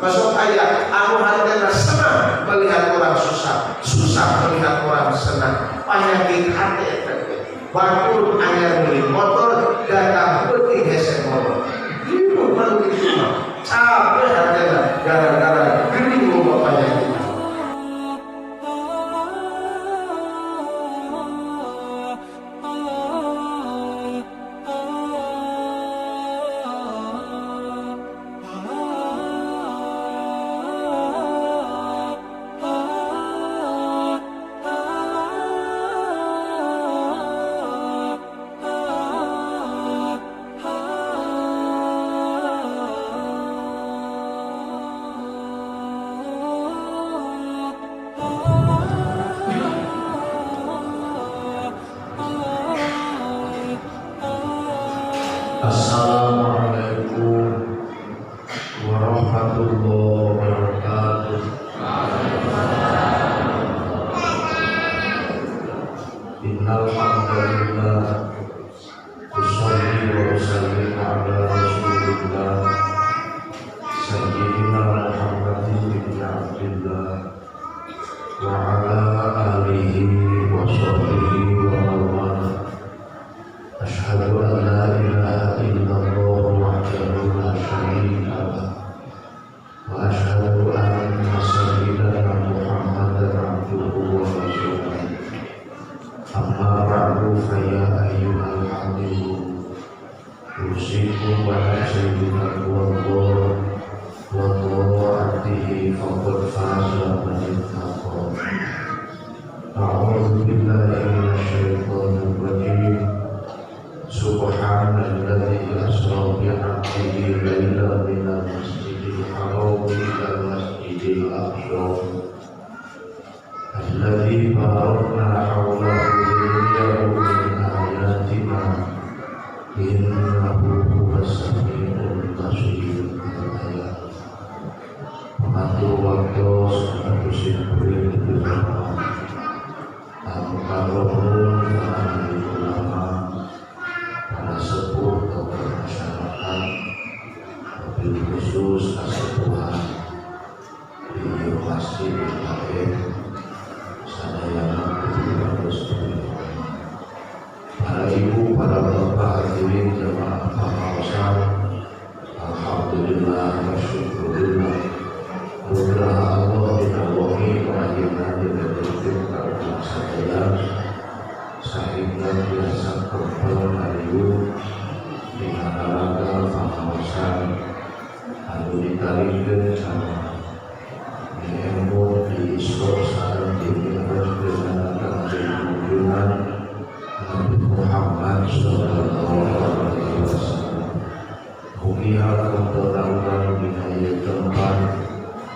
Masuk aya anu hatena senang melihat orang susah, susah melihat orang senang. Penyakit hati eta teh. Batur anyar meuli motor datang peuting hese motor. Ieu mah kitu mah. Capek hatena gara-gara geuning loba penyakit. Assalamualaikum warahmatullahi wabarakatuh. Innal hamdalillah usolli wa usallimu ala rasulillah sayyidina Muhammadin ibn Abdillah wa ala alihi wa sahbihi wa man wala. Asyhadu an la ilaha illallah wahdahu la syarika lah wa asyhadu anna sayyidana Muhammadan abduhu wa rasuluh. Amma ba'du, fa ya ayyuhal hadirun, usikum wa nafsi bi taqwallah wa ta'atihi faqad faza man ittaqa. A'udzu billahi minasyaitonir rajim. Subhanalladzi asra bi 'abdihi lailan minal masjidil haram ilal masjidil aqsa alladzi barakna hawlahu linuriyahu min ayatina innahu huwas samiul basir. Ayat mengatur waktu sakusim kuring al-mukarramun ahli ulama, para sepuh tokoh masyarakat, mobil khusus kasepuhan di Masjid UKM sadayana, para ibu, para bapak, hadirin jamaah pengawasan. Alhamdulillah wa syukurillah, mudah Allah dina wengi ayeuna dibeberkeun ka urang sadaya sehingga biasa kempel ngariung dina raraga pengawasan anu ditalikeun sama ilmu di Isra sareng di Mi'raj dengan junjungan Nabi Muhammad sallallahu alaihi wasallam. Mugia kempelan urang dina ieu tempat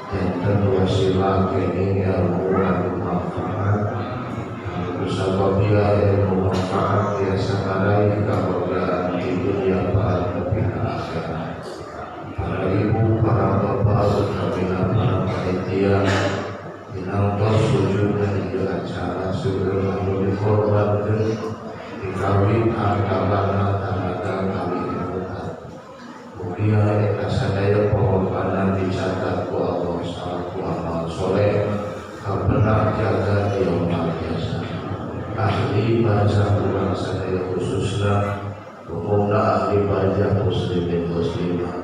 enten wasilah kenging ilmu anu manfaat, anu kusababia ilmu manfaat biasa ngaraih kabagjaan di dunia ba'al tepi ka akhirat. Para ibu, para bapak, utamina para panitia dinangtos wujudna ieu acara seueur anu dikorbankeun dikawin harta banda tanaga kali emutan. Mugia eta sadaya pengorbanan dicatat ku Allah salaku amal soleh kabenak jaga di yaumul jasa. Ahli barzah urang sadaya, khususna umumna ahli barzah muslimin muslimah,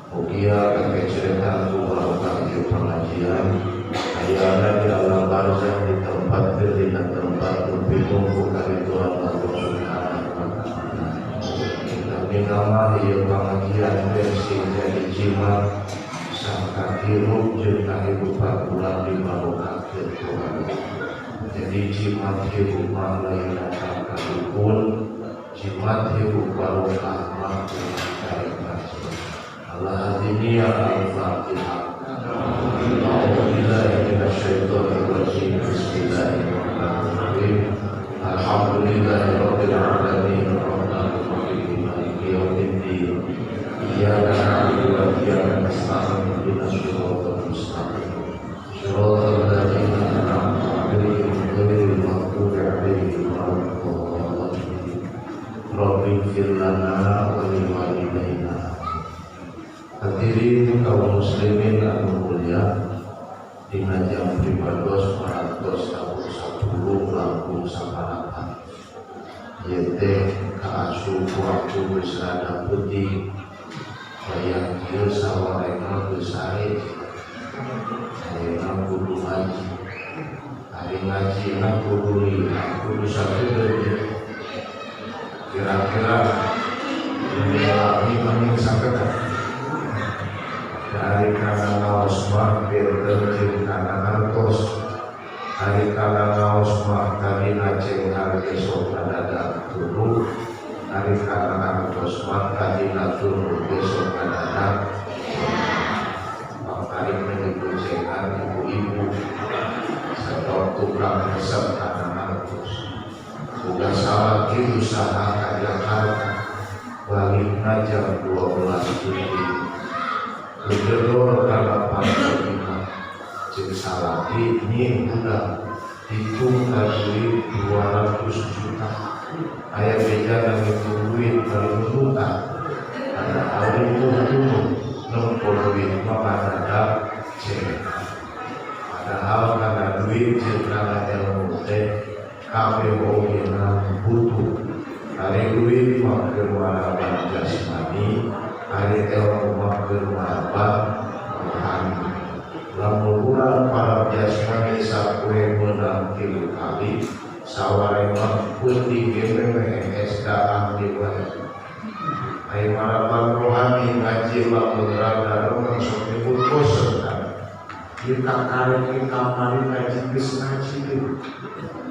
mugia kakeceretan ku barokah ieu pengajian ayana di alam barzah ditempatkeun dina tempat nu pitung ku karituan Allah Subhanahu wa taala. Kita mah ieu pengajian teh sing jadi jimat sangka hirup jeung kahirupan urang dibarokahkeun ku Allah. Jadi jimat hirup mah lain datang ka dukun, jimat hirup barokah mah karek ngaji. Allah hadiniya. Al-Fatihah. A'udzubillahi minasyaitonir rajim. Bismillahirrahmanirrahim. Alhamdulillahirabbil alamin arrahmanir rahim maliki yaumiddin. Iyyaka na'budu wa iyyaka nasta'in ihdinas siratal mustaqim. Siratal ladzina an'amta 'alaihim ghairil maghdubi 'alaihim waladdallin. Rabbi ighfir lana wa liwalidayna. Hadirin. Hadirin kaum muslimin anu mulia, dina jam pribados parantos tahun 10 langkung saparapat. Ieu teh kaasup waktu geus rada peuting. Hayang kieu sawarehna geus sae. Ayeuna kudu ngaji. Ari ngajina kudu lihat, kudu sakedeung. Kira-kira ini paling sakedeung. Dari kana ngaos mah benten jeung kana artos. Ari kana ngaos mah tadi cenghar besok kadadak tunu. Ari kana artos mah tadi tunu besok kadadak. Bang tarik menyebut cenghar ibu-ibu sebab tukang resep kana artos. Boga salaki usaha ka Jakarta, balikna jam 12 peuting. Gedor kana panto imah jeung salaki nyin budak hitung ka duit 200 juta. Aya beja ngitung duit bari nundutan. Padahal itu tunu nempo duit mah kadadak cenghar. Padahal kana duit jeung kana ilmu teh kabeh ogena butuh. Ari duit mah keur maraban jasmani, ari ilmu mah keur maraban rohani. Lamun urang para jasmani sapoe meunang 3 kali, sawareh mah peuting ge es daang di wae. Ari maraban rohani ngaji lamun rada remeng sok nyebut bosen kan. Kita karek ke kamari ngaji geus ngaji deui.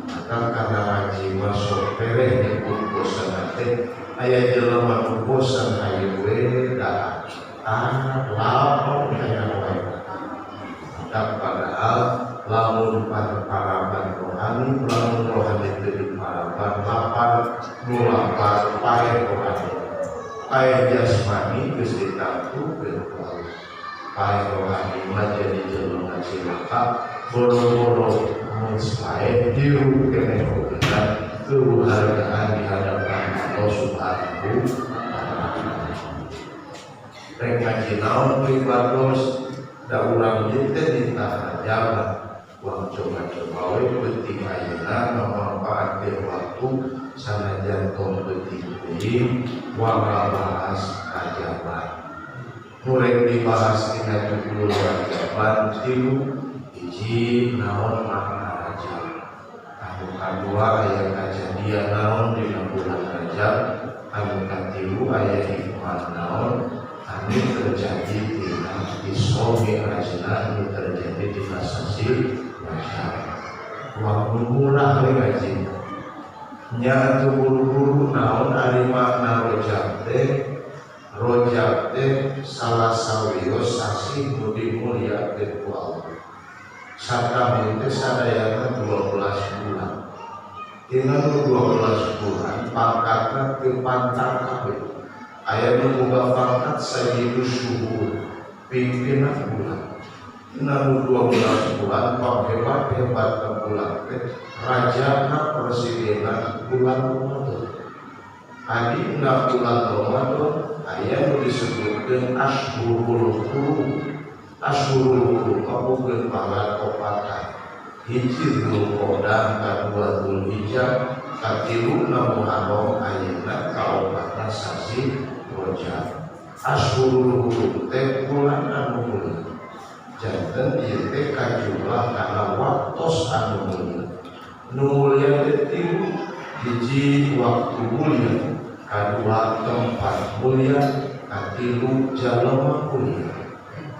Maka karena ngaji mah sok pereh nyebut bosen teh, aya jelema nu bosen hayu we daang. Ah, lapar hayang wae. Maka padahal lamun paraban rohani, lamun rohani teu diparaban lapar, nu lapar paeh rohani. Paeh jasmani geus ditangtukeun ku Allah. Paeh rohani mah jadi jelema cilaka, boro-boro mun paeh hirup keneh ogena kehargaan di hadapan Allah Subhanahu wa taala. Rek ngaji naon pribados da urang ieu teh dina Rajaban. Uang coba-coba we penting ayeuna ngamanfaatkeun waktu sanajan tong penting teuing wa ngabahas Rajaban. Nu rek dibahas dina judul Rajaban tilu, hiji naon makna Rajab, anu kadua aya kajadian naon dina bulan Rajab, anu katilu aya hikmah naon anu terjadi dina Isra Mi'rajna anu terjadi dina sasi Rajab. Waktu murah we ngaji nya atuh buru-buru. Naon ari makna Rajab teh? Rajab teh salah sawios sasi nu dimuliakeun ku Allah. Sataun teh sadayana 12 bulan. Dina nu 12 bulan pangkatna teu pantar kabeh. Aya nu boga pangkat sayyidus syuhur, pimpinan bulan. Dina nu 12 bulan panghebat-hebat bulan teh rajana, presidenna bulan Ramadan. Adina bulan Ramadan aya nu disebutkeun Asyhurul Hurum. Asyhurul Hurum kabogeun pangkat opatan. Hiji Dzulqa'dah, kadua Dzulhijjah, katilu Muharram, ayeuna kaopatna sasi Rajab. Asyhurul Hurum teh bulan anu mulia. Janten ieu teh kajumlah kana waktos anu mulia. Nu mulia teh tilu, hiji waktu mulia, kadua tempat mulia, katilu jalma mulia.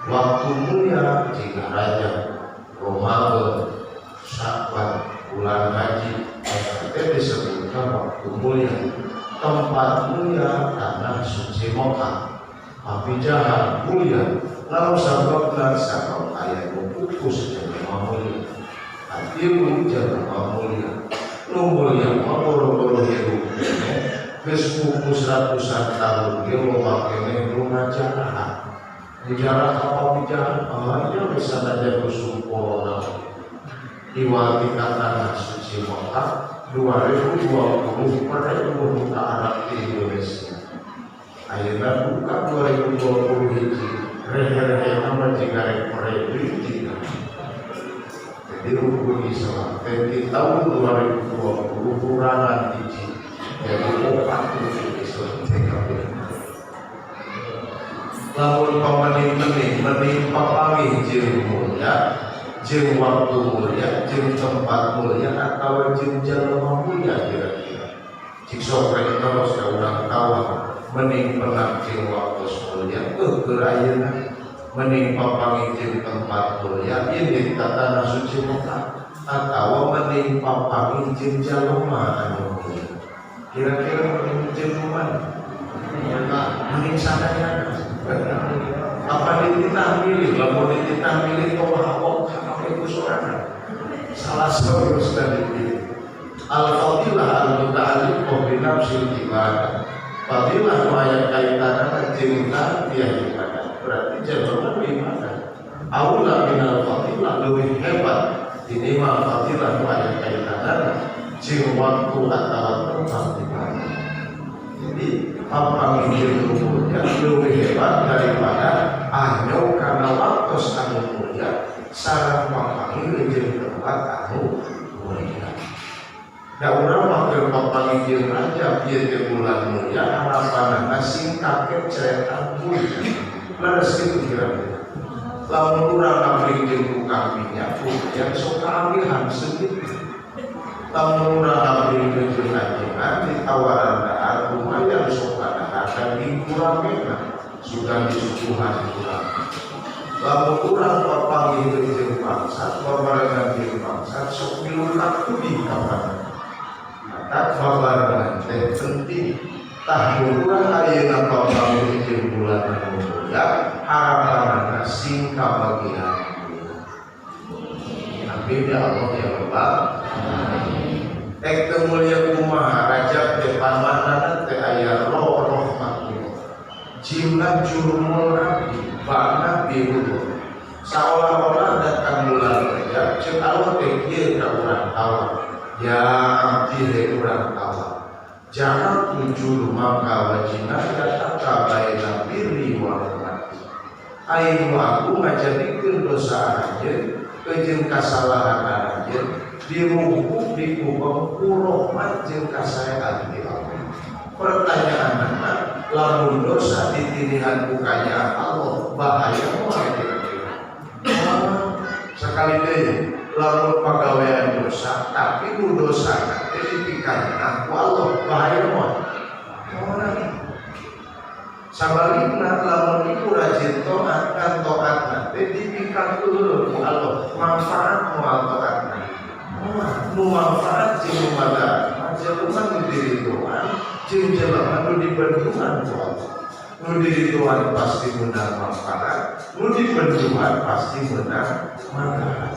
Waktu mulia jika Rajab, Ramadan, Sya'ban, bulan haji, eta disebutkan waktu mulia. Tempat mulia karena suci Mekah. Papijahan mulia, lalu sababna sabab aya nu pupus jelema mulia. Katilu jelema mulia. Nu mulia mah boro-boro hirup keneh, geus pupus ratusan tahun ge loba keneh nu ngajarahan. Ngejarah ka papijahan, aya we sanajan usum corona. Iwati ka tanah suci Mekah 2020 pada buka Arab di Indonesia. Ayeuna buka 2020 hiji. Rehe-rehe nama jika rek mere duit jika. Jadi rukun Islam teh di tahun 2020 kurangan hiji. Jadi opat rukun Islam teh kabeh. Lamun pamening-mening mening papanggih jeung mulia, jeung waktu mulia, jeung tempat mulia atau jeung jalma mulia kira-kira. Cik sok rek terus ka urang tawang mening penang jeung waktu mulia keur ayeuna, mening papanggih jeung tempat mulia ini tanah suci Mekah atau mening papanggih jeung jalma anu mulia. Kira-kira mening jeung mana? Mening sadayana. Apa dititah milih? Lamun dititah milih tong hapok kabeh ku sorangan. Salah satu sudah dipilih. Al-fadilah al-muta'alliqah bi nafsil ibadah. Fadilah nu aya kaitanana jeung dia ibadah. Berarti jalma ibadah. Aula minal fadilah leuwih hebat tinimbang fadilah nu aya kaitanana jeung waktu atawa tempat ibadah. Jadi papanggih jeung mulia leuwih hebat daripada anyog kana waktos anu mulia sareng papanggih jeung tempat anu mulia. Da urang mah keur papanggih jeung Rajab ieu teh bulan mulia, harapanana sing kakek ceretan mulia. Leres kitu kira-kira. Lamun urang ngabring jeung tukang minyak lumayan sok kaambihan segitu. Lamun urang ngabring jeung ajengan ditawaran dahar lumayan sok kadahar daging kurang enak sudah disuguhan kurang. Lamun urang papanggih jeung bangsat babarengan jeung bangsat sok milunak tudi kapan. Maka babarengan teh penting. Tah, urang ayeuna papanggih jeung bulan anu mulia, harapanana sing kabagian mulia. Amin ya Allah ya Rabbal. Ek teu mulia kumaha, Rajab teh pamanana teh aya roh rahmatullah. Jimna jurmul nabi, ba'na birullah. Seolah-olah datang bulan Rajab, cek Allah teh kieu ka urang tawar. Ya abdi, he urang tawar. Jangan tujuh maka wajina yataka baina birri wa rahmati. Aing aku ngajadikeun dosa anjeun jeung kasalahan anjeun dirungkup dikubang ku rahmat jeung kasaean ti Allah. Pertanyaanna, lamun dosa ditinihan ku kanyaan Allah bahaya moal kira-kira? Oh, sekali deui, lamun pagawean dosa tapi nu dosa teh dipikanyaan ku Allah bahaya moal? Moal. Sabalikna, lamun iku rajin taat kan taat teh dipikakeureun ku Allah, manfaat moal taatna? Moal. Nu manfaat jeung nu madarat jelema nu diridoan jeung jelema nu dibendungan ku Allah. Nu diridoan pasti menang manfaat, nu dibendungan pasti menang manfaat.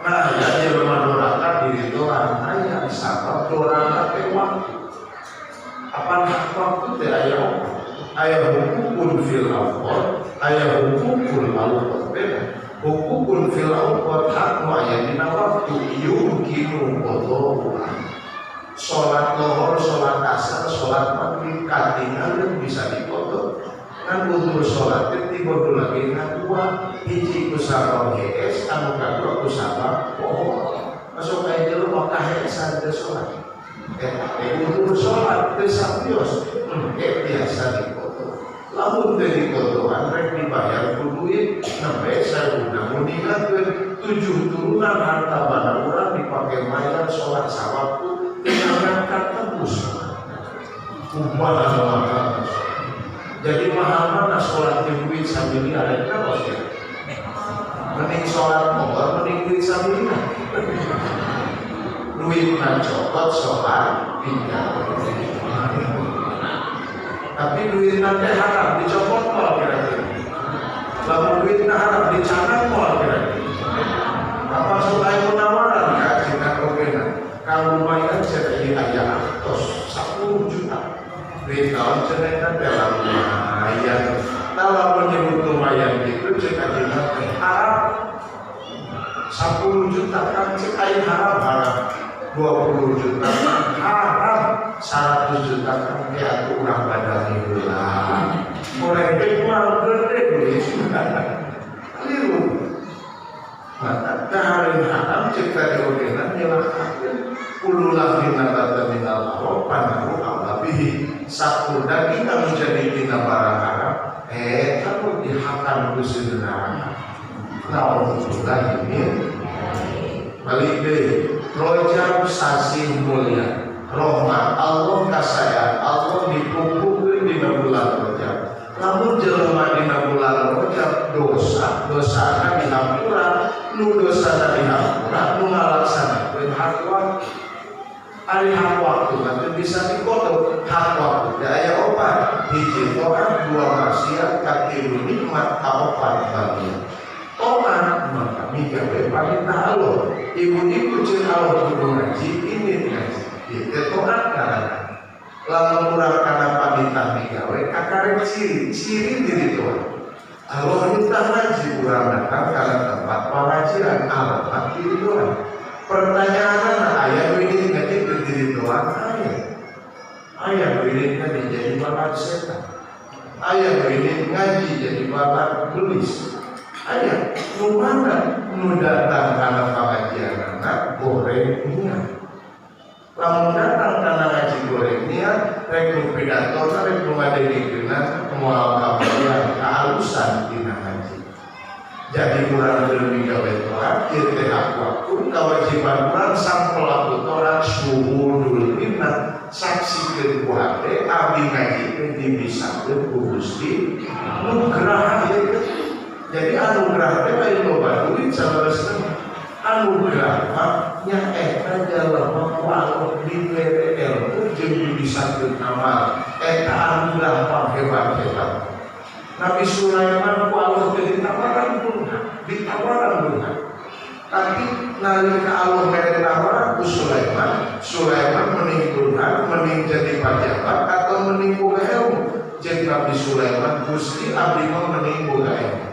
Nah ya, jelema doraka diridoan aya, sabab doraka teh waktu. Apa hak waktu teh aya opat? Aya hukukun fil awqat, aya hukukul awqat, beda. Hukukun fil awqat, hak nu aya dina waktu, yumkinu qada'uha. Salat lohor, salat asar, salat maghrib katingalin bisa diqadha. Kan udzur salat teh tiba lagi na dua, hiji ku sabab hees, anu kadua ku sabab poho. Masuk aya jelema kaheesan teu salat. Eta teh udzur salat teu sabios, engke biasa diqadha. Lamun teu diqadhaan rek dibayar ku duit nembe saruna mundingakeun tujuh turunan harta banda urang dipake mayar salat sawaktu teu ngangkat tembus. Kumaha mahal? Jadi mahal mana, sholat jeung duit samiliar eta bos ya? Mending sholat motor, mending duit samiliar. Duit copot, sholat pinjam. Tapi duit nanti haram dicopot moal kira-kira? Lamun duit haram dicanang moal kira-kira? Apa sok aya penawaran ka ajengan ogena? Kalau lumayan cenah ieu aya artos 10 juta. Duit naon cenah teh lumayan. Tah, lamun nyebut lumayan gitu cek ajengan teh haram. 10 juta kan cek aing haram, haram. 20 juta haram, 100 juta kan dia atuh urang badali heula. Oleh teh kurang gede duit. Cek tadi ogena nyelakakeun. Kullu lahmin nabata minal haram fannaru aula bihi. Sakur daging anu jadi tina barang haram eta nu dihakan ku neraka. Naudzubillah min. Balik deui, Rojab sasih mulia, rahmat Allah, kasayang Allah dikukuhkeun dina bulan Rojab. Lamun jelema dina bulan Rojab dosa, dosana dihampura, nu dosana dihampura nu ngalaksanakeun hak waktu. Ari hak waktu mah teu bisa dikotok. Hak waktu teh aya opat: hiji toat, dua maksiat, katilu nikmat, kaopat bagian. Toat maka migawe parintah Allah. Ibu-ibu, ceuk Allah kudu ngaji, ini ngaji ieu toat karena lamun urang kana parintah migawe kakarek ciri ciri diri toat. Allah minta ngaji, urang datang kana tempat pengajian, alamat diri toat. Pertanyaan, aya nu ini ngaji ke diri toat? Aya. Aya nu ini ngaji jadi bakat setan, aya nu ini ngaji jadi bakat belis. Aya nu mana nu datang kana pengajian anak goreng niat. Lamun datang kana ngaji goreng niat, rek nu pidato, rek nu ngadengikeunna, moal kabagian kehalusan dina ngaji. Jadi urang teu migawe toat. Ieu teh hak waktu, kewajiban urang sang pelaku toat. Syuhudul minnah, saksikeun ku hate abdi ngaji teh dibisakeun ku Gusti. Nugraha ieu teh. Jadi anugerah teh lain loba duit sabaresna. Anugerah mah nya eta jelema ku Allah dibere ilmu jeung dibisakeun amal, eta anugerah panghebat-hebat. Nabi Sulaiman ku Allah teh ditawaran beunghar, ditawaran beunghar. Tapi nalika Allah mere tawaran ku Sulaiman, Sulaiman mending beunghar, mending jadi pajabat atau mending boga ilmu? Jadi Nabi Sulaiman, "Gusti, abdi mah mending boga ilmu."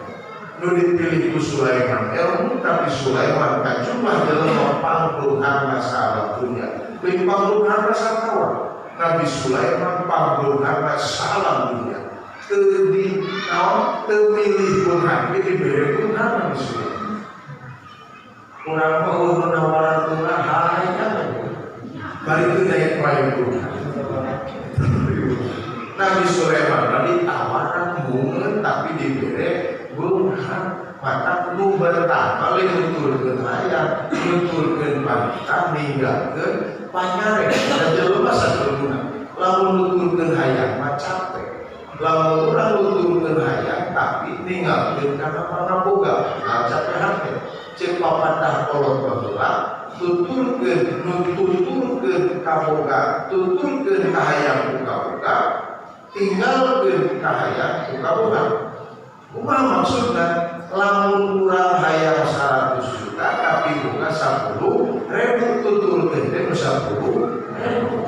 Nu dipilih ku Sulaiman ilmu, tapi Sulaiman kajumlah jelema pangbeungharna saalam dunia. Lain pangbeungharna satawar. Nabi Sulaiman pangbeungharna saalam dunia. Teu di naon, teu milih beunghar, dibere beunghar Nabi Sulaiman. Urang mah euweuh nawaran beunghar, hayang bari teu daek payu beunghar. Nabi Sulaiman tadi tawaran bungeun tapi dibere beunghar. Maka nu bertama lain nuturkeun hayang, nuturkeun parintah, ninggalkeun panyare. Da jelema sakudu lamun nuturkeun hayang mah capek. Lamun urang nuturkeun hayang tapi ninggalkeun kana pangaboga, nah, capek hate. Ceuk papatah kolot baheula, tuturkeun nu tuturkeun kaboga, tuturkeun kahayang ku kaboga, tinggalkeun kahayang ku kaboga. Kumaha maksudna? Lamun urang hayang 100 juta tapi boga 10 ribu, tuturkeun teh nu 10 ribu.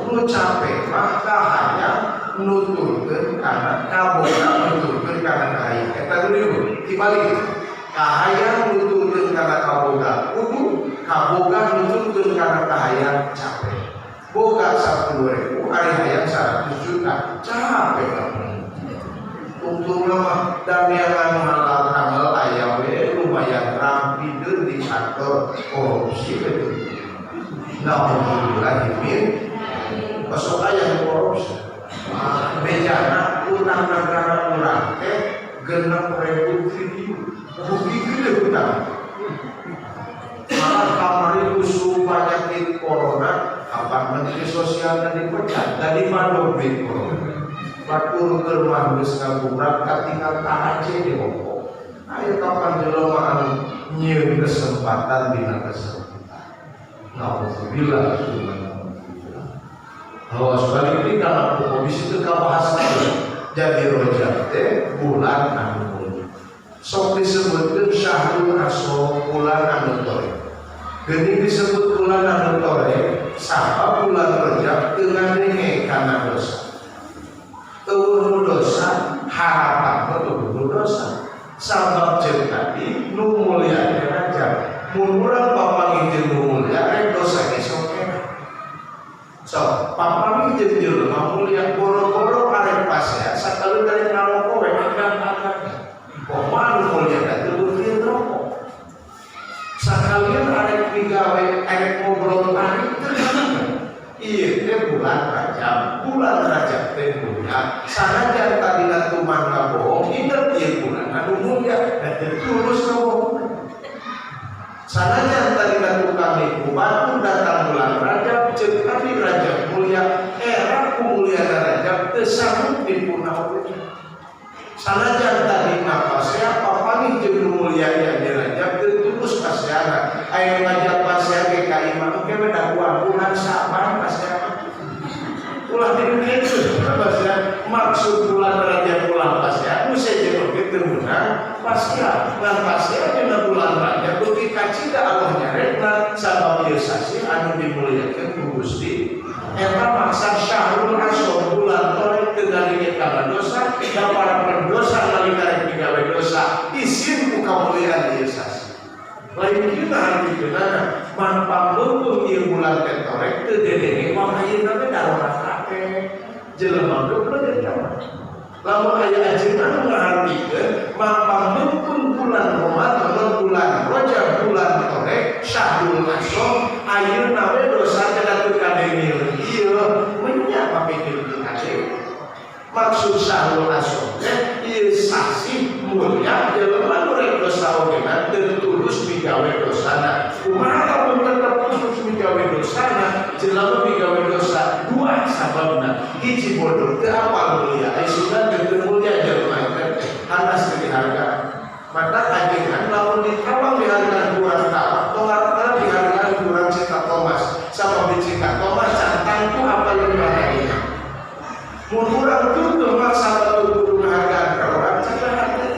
Nu capek mah kahayang nuturkeun kana kaboga, nuturkeun kana kahayang. Eta dulu dibalik, kahayang nuturkeun kana kaboga kudu, kaboga nuturkeun kana kahayang capek. Boga 10 ribu ari hayang 100 juta, capek kamu. Untungna mah dan yang anu halal tanggal aya we lumayan rampideun di kantor korupsi gitu. Nauzubillah min. Masuk aya korupsi. Bejana utang negara urang teh 6.000 triliun. Rugi gede utang. Malah kamari usul penyakit corona, kapan menteri sosial dipecat, tadi mandor duit corona. Batur keur mah geus ngagubrak katinggal tahaje di hongkong. Ayo, kapan jelema anu nyieun kesempatan dina kesempitan. Nauzubillah. Awas, balik ini karena pokok itu kabahas lagi. Jadi Rojab teh bulan anu mulia. Sok disebutkan syahrul aso, bulan anu tore. Geuning disebut bulan anu tore, sabab bulan Rajab teu ngadenge kana dosa. Euweuh nu dosa, harapan mah euweuh nu dosa. Sabab ceuk tadi nu mulia teh Rajab. Mun urang papanggih jeung nu mulia, rek dosa ge sok enak. So, papanggih jeung jelema mulia, boro-boro karek pasea, sakali dari ngaroko we agan-agan. Kumaha nu mulia teh teu rokok. Sakalian arek migawe gawe erek ngobrol tarik teu. Ieu teh bulan Rajab, bulan Rajab teh mulia. Sanajan tadina tumang ngabohong, inget ieu bulan anu mulia dan teu tulus ngabohong. Sanajan tadina tukang nipu, batur datang bulan Rajab, ceuk tadi Rajab mulia, era kemuliaan Rajab teu sanggup dipurna oge. Sanajan tadi pasea papanggih jeung nu mulia ieu Rajab teu tulus paseana. Aya ngajak pasea ge ka imah oge we daguan bulan Saban pasea. Ulah demikian pasea, maksud bulan Rajab bulan pasea nu sejen oge teu meunang pasea, ngan pasea dina bulan Rajab beuki kacida Allah nyarekna sabab ieu sasih anu dimuliakeun ku Gusti. Eta maksa syahrul asyom bulan torek teu ngadenge kana dosa dan para pendosa nalika rek migawe dosa isin ku kamuliaan ieu sasih. Lain kieu hartikeunana man pambeungkeung ieu bulan teh torek teu dedenge mah ayeuna teh darorat kabeh jelema goblok eta mah. Lamun aya ajengan anu ngahartikeun man pambeungkeung bulan Ramadan, bulan Rajab, bulan torek syahrul asyom ayeuna we dosa teh teu kadenge ieu menya pamikir kadenge. Maksud syahrul asyom teh ieu sasih mulia jelema nu rek dosa oge teu tulus migawe dosana. Kumaha lamun tetep tulus migawe dosana? Jelema migawe dosa dua sababna. Hiji, bodoh teu apal mulia, ai sugan teu mulia jelema teh hanas teu dihargaan. Maka ajengan lamun ditawang dihargaan kurang tawang, tong harapna dihargaan kurang Cinta Thomas. Sabab di Cinta Thomas can tangtu apa lembaga. Mun urang tutup maksa batur kudu ngahargaan ka urang cakap hati.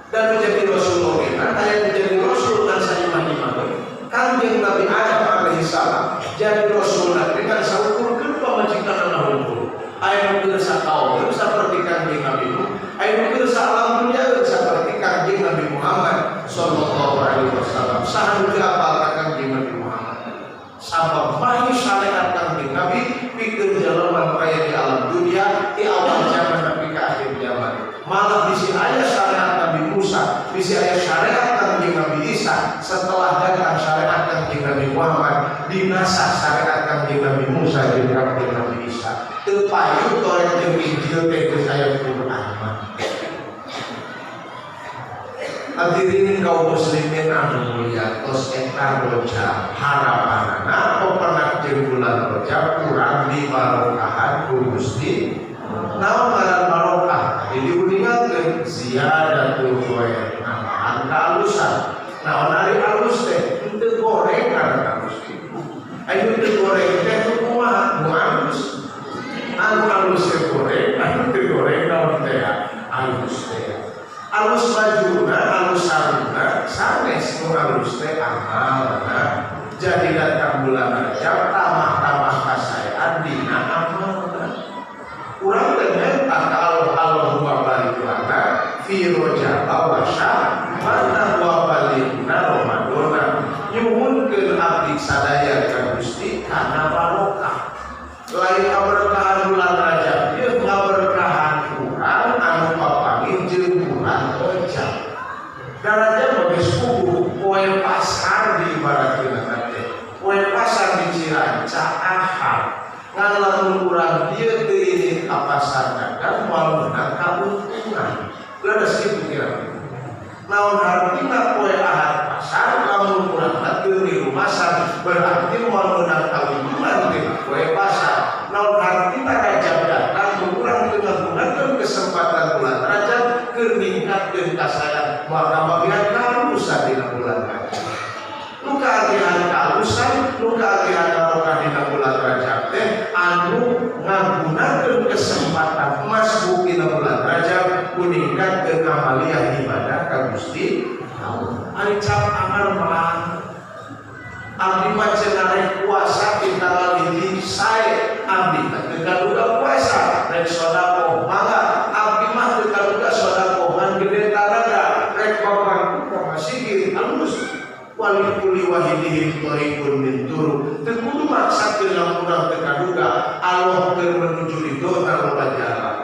Dan menjadi rasul oge aya menjadi rasul kan saimah-imah. Kanjeng Nabi Adam alaihi salam jadi rasul dengan saukurkeun pamajikan hungkul. Aya nu keur sakaum saperti Kanjeng Nabi Nuh, aya nu keur alam dunia saperti Kanjeng Nabi Muhammad sallallahu alaihi wasallam. Saha nu teu apal ka Kanjeng Nabi Muhammad? Sabab mahi syariat Kanjeng Nabi pikeun jelema nu aya di alam dunia di awal zaman nepi ka akhir zaman. Malah bisi aya syariat Nabi Musa, bisi aya syariat Kanjeng Nabi Isa, setelah datang syariat Kanjeng Nabi Muhammad, dinasah syariat Kanjeng Nabi Musa jeung Kanjeng Nabi Isa. Teu payu Taurat jeung Injil teh geus aya Quran mah. Hadirin kaum muslimin anu mulia, tos eta Rojab, harapanana pepenak jeung bulan Rojab kurang dibarokahan ku Gusti. Naon ngaran barokah? Tadi diuningakeun ziyadatul khair, nambahan kealusan. Naon ari alus teh? Henteu goreng ngaran alus. Ayo teu goreng teh nu kumaha? Nu alus. Anu alus teh goreng, anu teu goreng naon teh? Alus teh. Alus bajuna, alus sarungna, sanes, nu alus teh amalna. Jadi datang bulan Rajab tamah-tamah kasaean dina amalna. Urang teh menta ka Allah, Allahumma barik lana fi Rajab wa Sya'ban wa balighna Ramadana. Nyuhunkeun abdi sadaya ka Gusti kana barokah. Lain kaberkahan bulan Rajab ieu, ngaberkahan urang anu papanggih jeung bulan Rajab. Da Rajab mah geus puguh poe pasar diibaratkeun teh. Poe pasar di Ciranca Ahad. Ngan lamun urang dieu teu ini ka pasar dagang moal meunang kauntungan. Leres kitu kira. Naon hartina poe Ahad pasar lamun urang mah teu di pasar berarti moal meunang kauntungan tina poe pasar. Naon hartina Rajab datang mun urang teu ngagunakeun kesempatan bulan Rajab keur ningkatkeun kasaean maka bagian kaalusan dina bulan Rajab. Nu kaagihan kaalusan, nu kaagihan barokah dina bulan Rajab teh anu ngagunakeun kesempatan emas dina bulan Rajab ku ningkatkeun amaliyah ibadah ka Gusti Allah. Ari cap amal malah abdi mah cenah rek puasa di tanggal 1 sae, abdi mah teu kaduga puasa rek sedekah mangga, abdi mah teu kaduga sedekah ngan gede tanaga rek bapak ka masjid alus. Walikulli wahidihim thariqun min turuq, teu kudu maksakeun lamun urang teu kaduga. Allah keur menuju ridho loba jalan.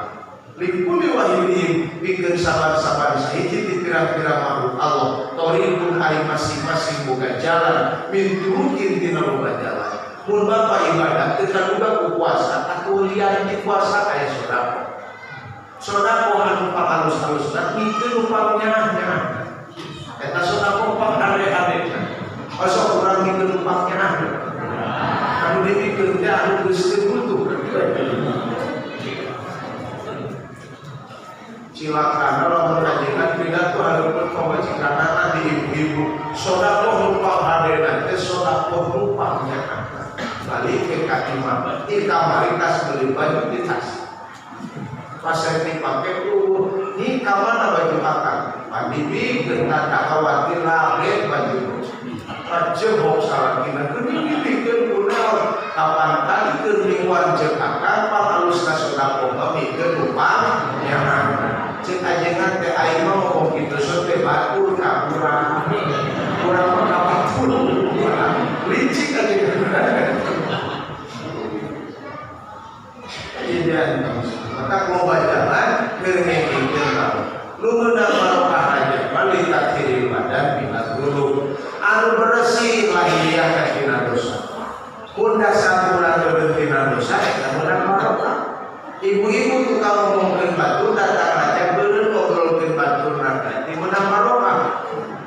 Likulli wahidihim pikeun saban-saban sahiji ti pirang-pirang makhluk Allah, thariqun ari masing-masing. sing boga jalan min turukin tina loba jalan. Mun bapak ibadah teu kaduga ku puasa atuh lian di puasa aya sedekah. Sedekah anu pangalus-alusna mikeun nu pangnyaah-nyaah. Eta sedekah pang hade-hadena. Osok urang mikeun nu pangnyaah. Anu dipikeun teh anu geus teu butuh. Cilakana lamun ajengan pidato hareupeun pamajikanana di ibu-ibu. Sedekah nu panghadena teh sedekah nu pangnyaah. Balik ke ka imah, di kamari tas beli baju di tas. Pas saya dipakai tuh, ini kamana baju akang? Pandibikeun tanda khawatir labet baju. Rajebok salakina geuning dibikeun kunaon? Kapan kali keur mingguan jeung akang pangalusna sedekah mah mikeun nu pangnyaah. Ceuk ajengan teh aing mah ngomong kitu sok teh batur ka urang. Urang mah ka batur. Licik ajengan. Iya, maka loba jalan keur ngengkeun tahu. Nu meunang barokah aja balik takhiril badan minat dulu. Anu bersih lahiriah tina dosa. Mun dasar urang beureum tina dosa eta meunang barokah. Ibu-ibu tukang ngomongkeun batur datang aja beureum ngobrolkeun batur berarti meunang barokah.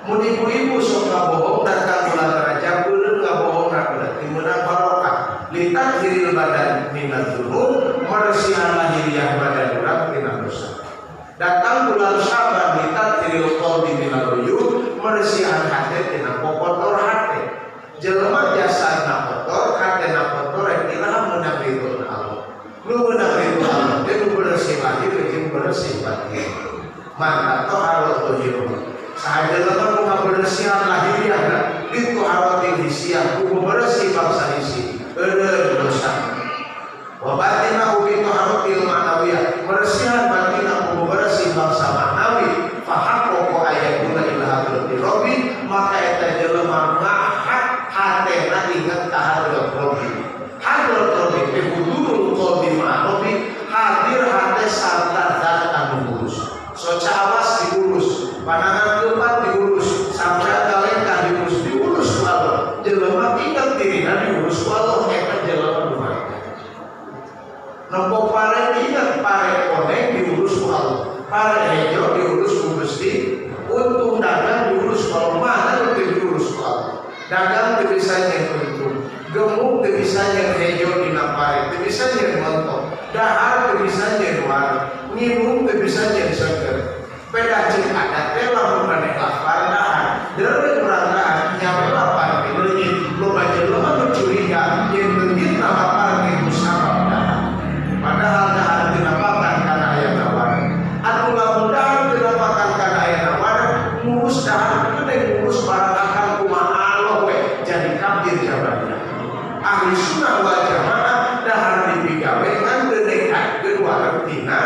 Mun ibu-ibu sok ngabohong datang bulan Rajab beureum ngabohong berarti meunang barokah. Litakhiril badan minat dzunub, meresihan lahiriah badan urang tina dosa. Datang bulan Syaban litathhiril qalbi minal uyub, meresihan hate tina kokotor hate. Jelema jasadna kotor, hatena kotor, rek iraha meunang ridho Allah. Nu meunang ridho Allah teh nu bersih lahir jeung bersih batin. Maka toharot dohiruh. Saha jelema nu ngaberesihan lahiriahna bitoharotil hisiyah, ku bersih bangsa hisi. Eureun dosa. Wa batinahu bitoharotil ma'nawiyah, bersihan batina ku bersih bangsa ma'nawi. Fahaqqaqa ayakuna ila hadrati rabbi, maka eta jelema ngahak hatena inget ka hadrat rabbi. Hadrat rabbi teh hudurul qalbi ma'a rabbi, hadir hate sarta zat anu ngurus. Soca awas diurus, panangan keempat diurus, sampai kalengkah diurus, diurus ku Allah. Jelema inget dirina diurus ku Allah, eta jelema nu hate. Nempo pare inget pare koneng diurus ku Allah. Pare hejo diurus ku Gusti, untung dagang diurus ku Allah, mana nu teu diurus ku Allah. Dagang teu bisa nyeun untung, gemuk teu bisa nyeun hejo dina pare, teu bisa nyeun montok, dahar teu bisa nyeun wareg, nginum teu bisa nyeun seger. Beda jeung adat teh lamun maneh lapar dahar, deureuh urang dahar nyawa lapar teh leungit, loba jelema nu curiga yen leungitna lapar teh ku sabab dahar. Padahal dahar teu napakan kana aya wareg. Atuh lamun dahar teu napakan kana aya wareg, ngurus dahar teu ngurus barang akal kumaha Allah we jadi kafir jawabannya. Ahli sunnah wal jamaah dahar dipigawe ngan teu nekatkeun wareg tina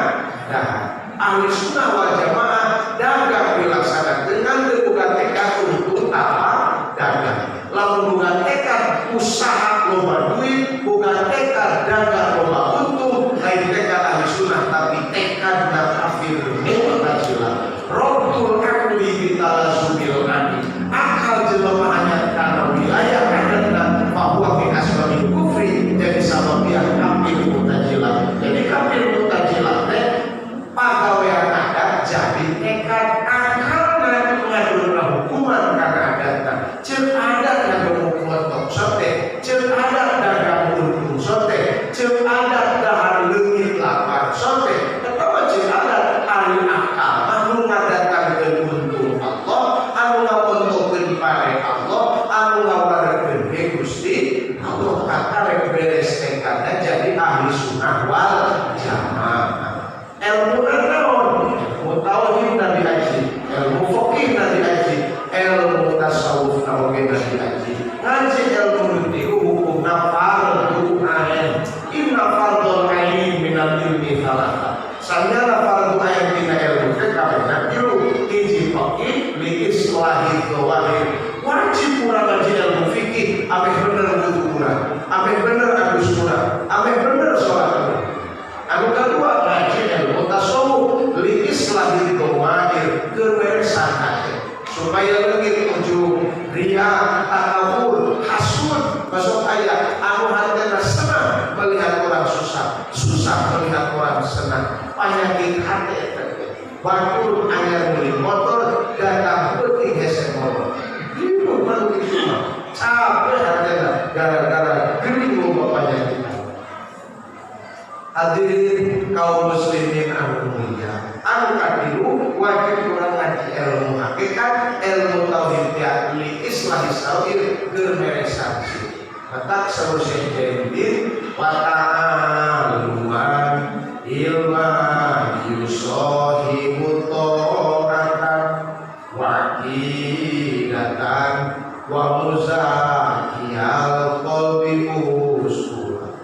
dahar. Ahli sunnah wal jamaah dagang dilaksanakeun ngan teu boga tekad untung apa dagang. Lamun boga tekad usaha loba duit, boga tekad dagang loba untung, lain tekad ahli sunnah tapi tekad na kafir mu'tazilah. Rabtul aqli bitalazumil adi. Akal jelema hanya karena wilayah adatna bahwa min asbabil kufri jadi sababiah kafir mu'tazilah. Jadi kafir mu'tazilah teh pagawean adat jadi tekad akalna ngadurna hukuman kana adatna. Ceuk adat ngagemuk montok sote, ceuk adat dagang untung sote, ceuk adat dahar leungit lapar sote. Eta mah ceuk adat ari akal mah nu ngadatangkeun untung Allah, anu ngamontokeun pare Allah, anu ngawarekeun ge Gusti Allah. Kata rek beres tekadna jadi ahli sunnah wal jamaah. Ilmu naon? Ilmu tauhid na diaji, ilmu fikih na diaji, ilmu tasawuf na oge na diaji. Ngaji ilmu nu tilu hukumna fardu ain. Inna fardul ain minal ilmi thalatha. Sanyana fardu ain dina ilmu teh kabehna tilu. Hiji fikih li islahi dzawahir. Wajib urang ngaji ilmu fikih ameh bener wudu urang, ameh bener adus urang, ameh bener salat urang. Anu kedua ngaji ilmu tasawuf li islahi dhamair, keur beresan hate supaya leungit ujung, Ria, takabur, hasud, masuk aya anu hatena senang melihat orang susah, susah melihat orang senang. Penyakit hati eta teh. Batur anyar meuli motor, datang peuting hese molor. Hidup mah kitu mah. Capek hatena gara-gara gering loba penyakit. Hadirin kaum muslimin anu mulia, anu katilu wajib urang ngaji ilmu hakikat, ilmu tauhid ya li islahi sair keur meresan. Matak saur Syekh Jainuddin wa ta'aluman ilma yusahibu ta'atan wa aqidatan wa muzakiyal qalbi usula.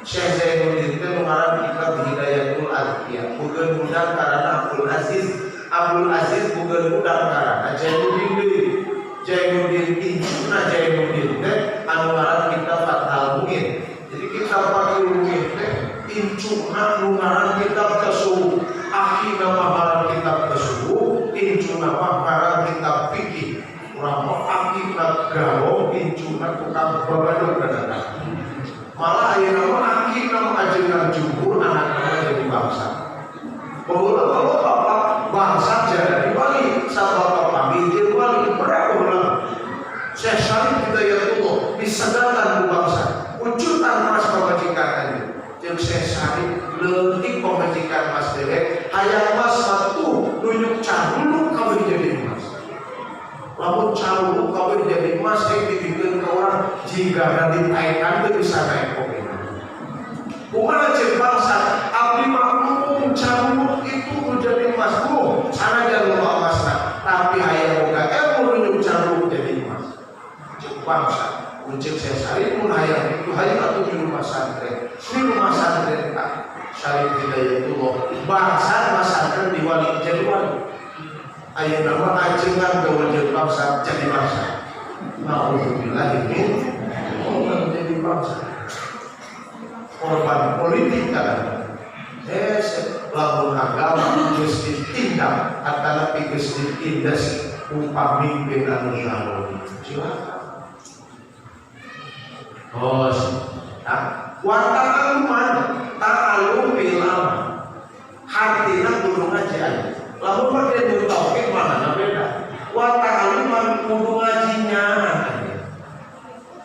Syekh Zainuddin teh ngarang kitab Hidayatul Azkiya. Bukan budak karena Abdul Aziz, Abdul Aziz bukan budak karena Zainuddin deui. Zainuddin incuna Zainuddin teh anu ngarang kitab Fathul Muin. Jadi kitab Fathul Muin teh incuna nu ngarang kitab tasawuf. Akhirna mah ngarang kitab tasawuf, incuna mah ngarang kitab fikih. Urang mah akhirna garong, incuna tukang babadog kadang. Malah ayeuna mah akhirna mah ajengan jumhur anak-anak jadi bangsa. Baheula kalau bapak bangsa jadi wali, sabab bapak jeung wali berat baheula. Syekh Syarif Hidayatullah disegarkan ku bangsa. Ucutan mas pamajikan aja. Jeung Syekh Syarif leutik pamajikan mas dewek, hayang mas matuh nunjuk caruluk kabeh jadi emas. Lamun caruluk kabeh jadi emas rek dibikeun ka urang jigana ditaekan teu bisa naik oge. Kumaha ceuk bangsa abdi mah embung caruluk itu nu jadi emas bu sanajan loba emasna tapi hayang boga ilmu nunjuk caruluk jadi emas. Ceuk bangsa uncek Syekh Syarif mun hayang itu hayang atuh di rumah santren. Di rumah santren tak Syarif Hidayatullah bangsa masantren diwali jadi wali. Ayeuna mah ajengan gaul jeung bangsa jadi bangsa. Nauzubillah min jadi bangsa. Korban politik kan. Lamun agama geus ditindak atanapi geus ditindas ku pamimpin anu zalim. Silakan. Oh, nah, wa ta'aluman ta'alum bil amal. Hartina kudu ngaji aja. Lamun make nu tauhid mana beda. Wa ta'aluman kudu ngajinya.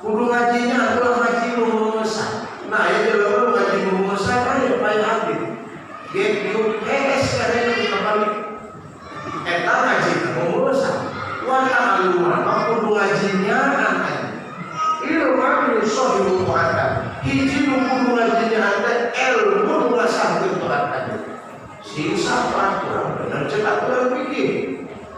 Kudu ngajinya ulah ngaji nu ngeusah. Nah, ya jelema ngaji nu ngeusah aya payah hati. Ge diuk hees kadang kembali. Eta ngaji nu ngeusah. Wa ta'aluman mah kudu ngajinya aja. Ilmu yusahibu ta'atan. Hiji nu kudu ngajinya teh ilmu nu ngasahkeun taat tadi. Sisa aturan bener ceuk aturan fikih.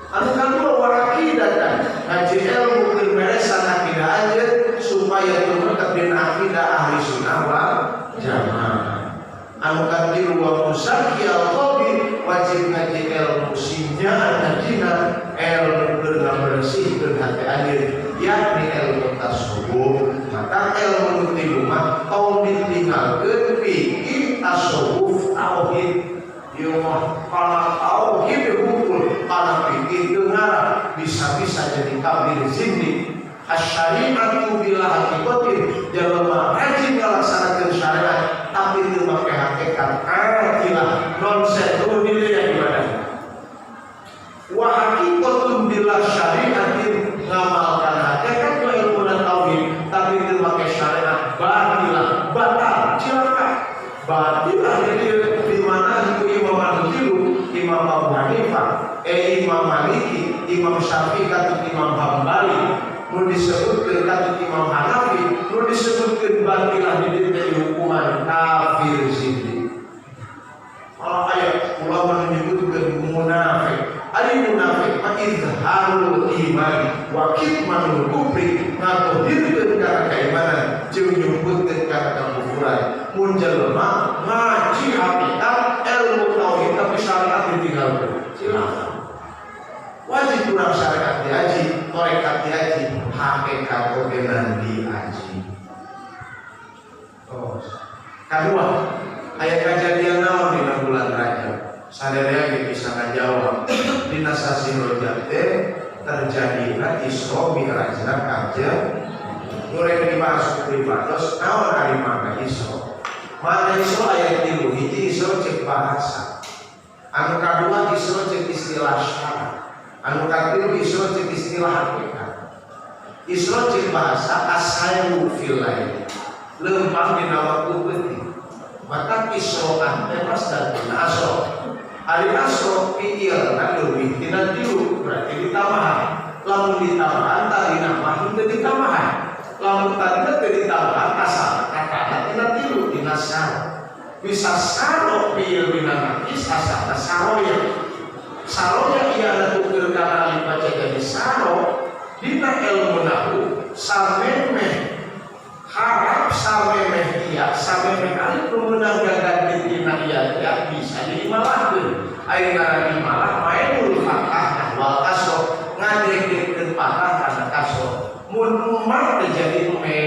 Anu kadua warakidatan ngaji ilmu keur beresan akidah anjeun supaya tumetep dina akidah ahli sunnah wal jamaah. Anu katilu wa musakiyal qalbi wajib ngaji ilmu sinyaan ngajina ilmu keur ngabersihkeun hati anjeun yakni ilmu tasawuf. Maka ilmu nu tilu mah tong ditinggalkeun fikih tasawuf tauhid. Ieu mah kana tauhid hukum kana fikih teu ngarah bisa-bisa jadi kafir zindik. Asyariatu bila hakikatin jelema rajin ngalaksanakeun syariat tapi teu make hakikat atilah nonsen tuh ini yang gimana? Wa hakikatun bila syariatin ngamalkan hakikat wa ilmu tauhid tapi teu make syariat batilah batal cilaka batilah. Jadi di mana itu Imam anu tilu, Imam Abu Hanifah, Imam Maliki, Imam Syafi'i katut Imam Hambali nu disebutkeun katut Imam Hanafi nu disebutkeun batilah di dieu teh hukuman kafir zindik. Malah aya ulama menyebutkeun munafik. Ari munafik mah izharul iman wa kitmanul kufri, ngadohirkeun kana keimanan jeung nyumputkeun kana kekufuran. Mun jelema ngaji hakikat ilmu tauhid tapi syariat ditinggalkeun, silakan. Wajib kurang syariat diaji, tarekat diaji, hakikat oge diaji. Oh, kedua aya kejadian naon dina bulan Rajab? Sadaya ge bisa ngajawab. Dina sasi Rajab teh terjadi dina Isra Mi'rajna Kanjeng. Nu rek dibahas pribados naon ari makna Isra? Makna Isra aya tilu. Hiji, Isra cek bahasa. Anu kadua, Isra cek istilah syara. Anu katilu, Isra cek istilah hakikat. Isra cek bahasa, as-sairu fil lail, leumpang dina waktu peuting. Maka Isroan teh masdar tina asro. Ari asro fiilna leuwih tina tilu, berarti ditambahan. Lamun ditambahan, tadina mah henteu ditambahan. Lamun tadina teu ditambahan, asal kata tina tilu, tina saro. Bisa saro fiil dina nakis, asalna saroya. Saroya iya tuker kana alif baca jadi saro. Dina ilmu nahwu, samemeh harap, samemeh iya, samemeh alif nu meunang gaganti tina iya ya bisa diimalahkeun. Ari ngaran imalah, mailul fathah nahwal kasroh, ngadegkeun fathah kana kasroh. Mun ma teh jadi me,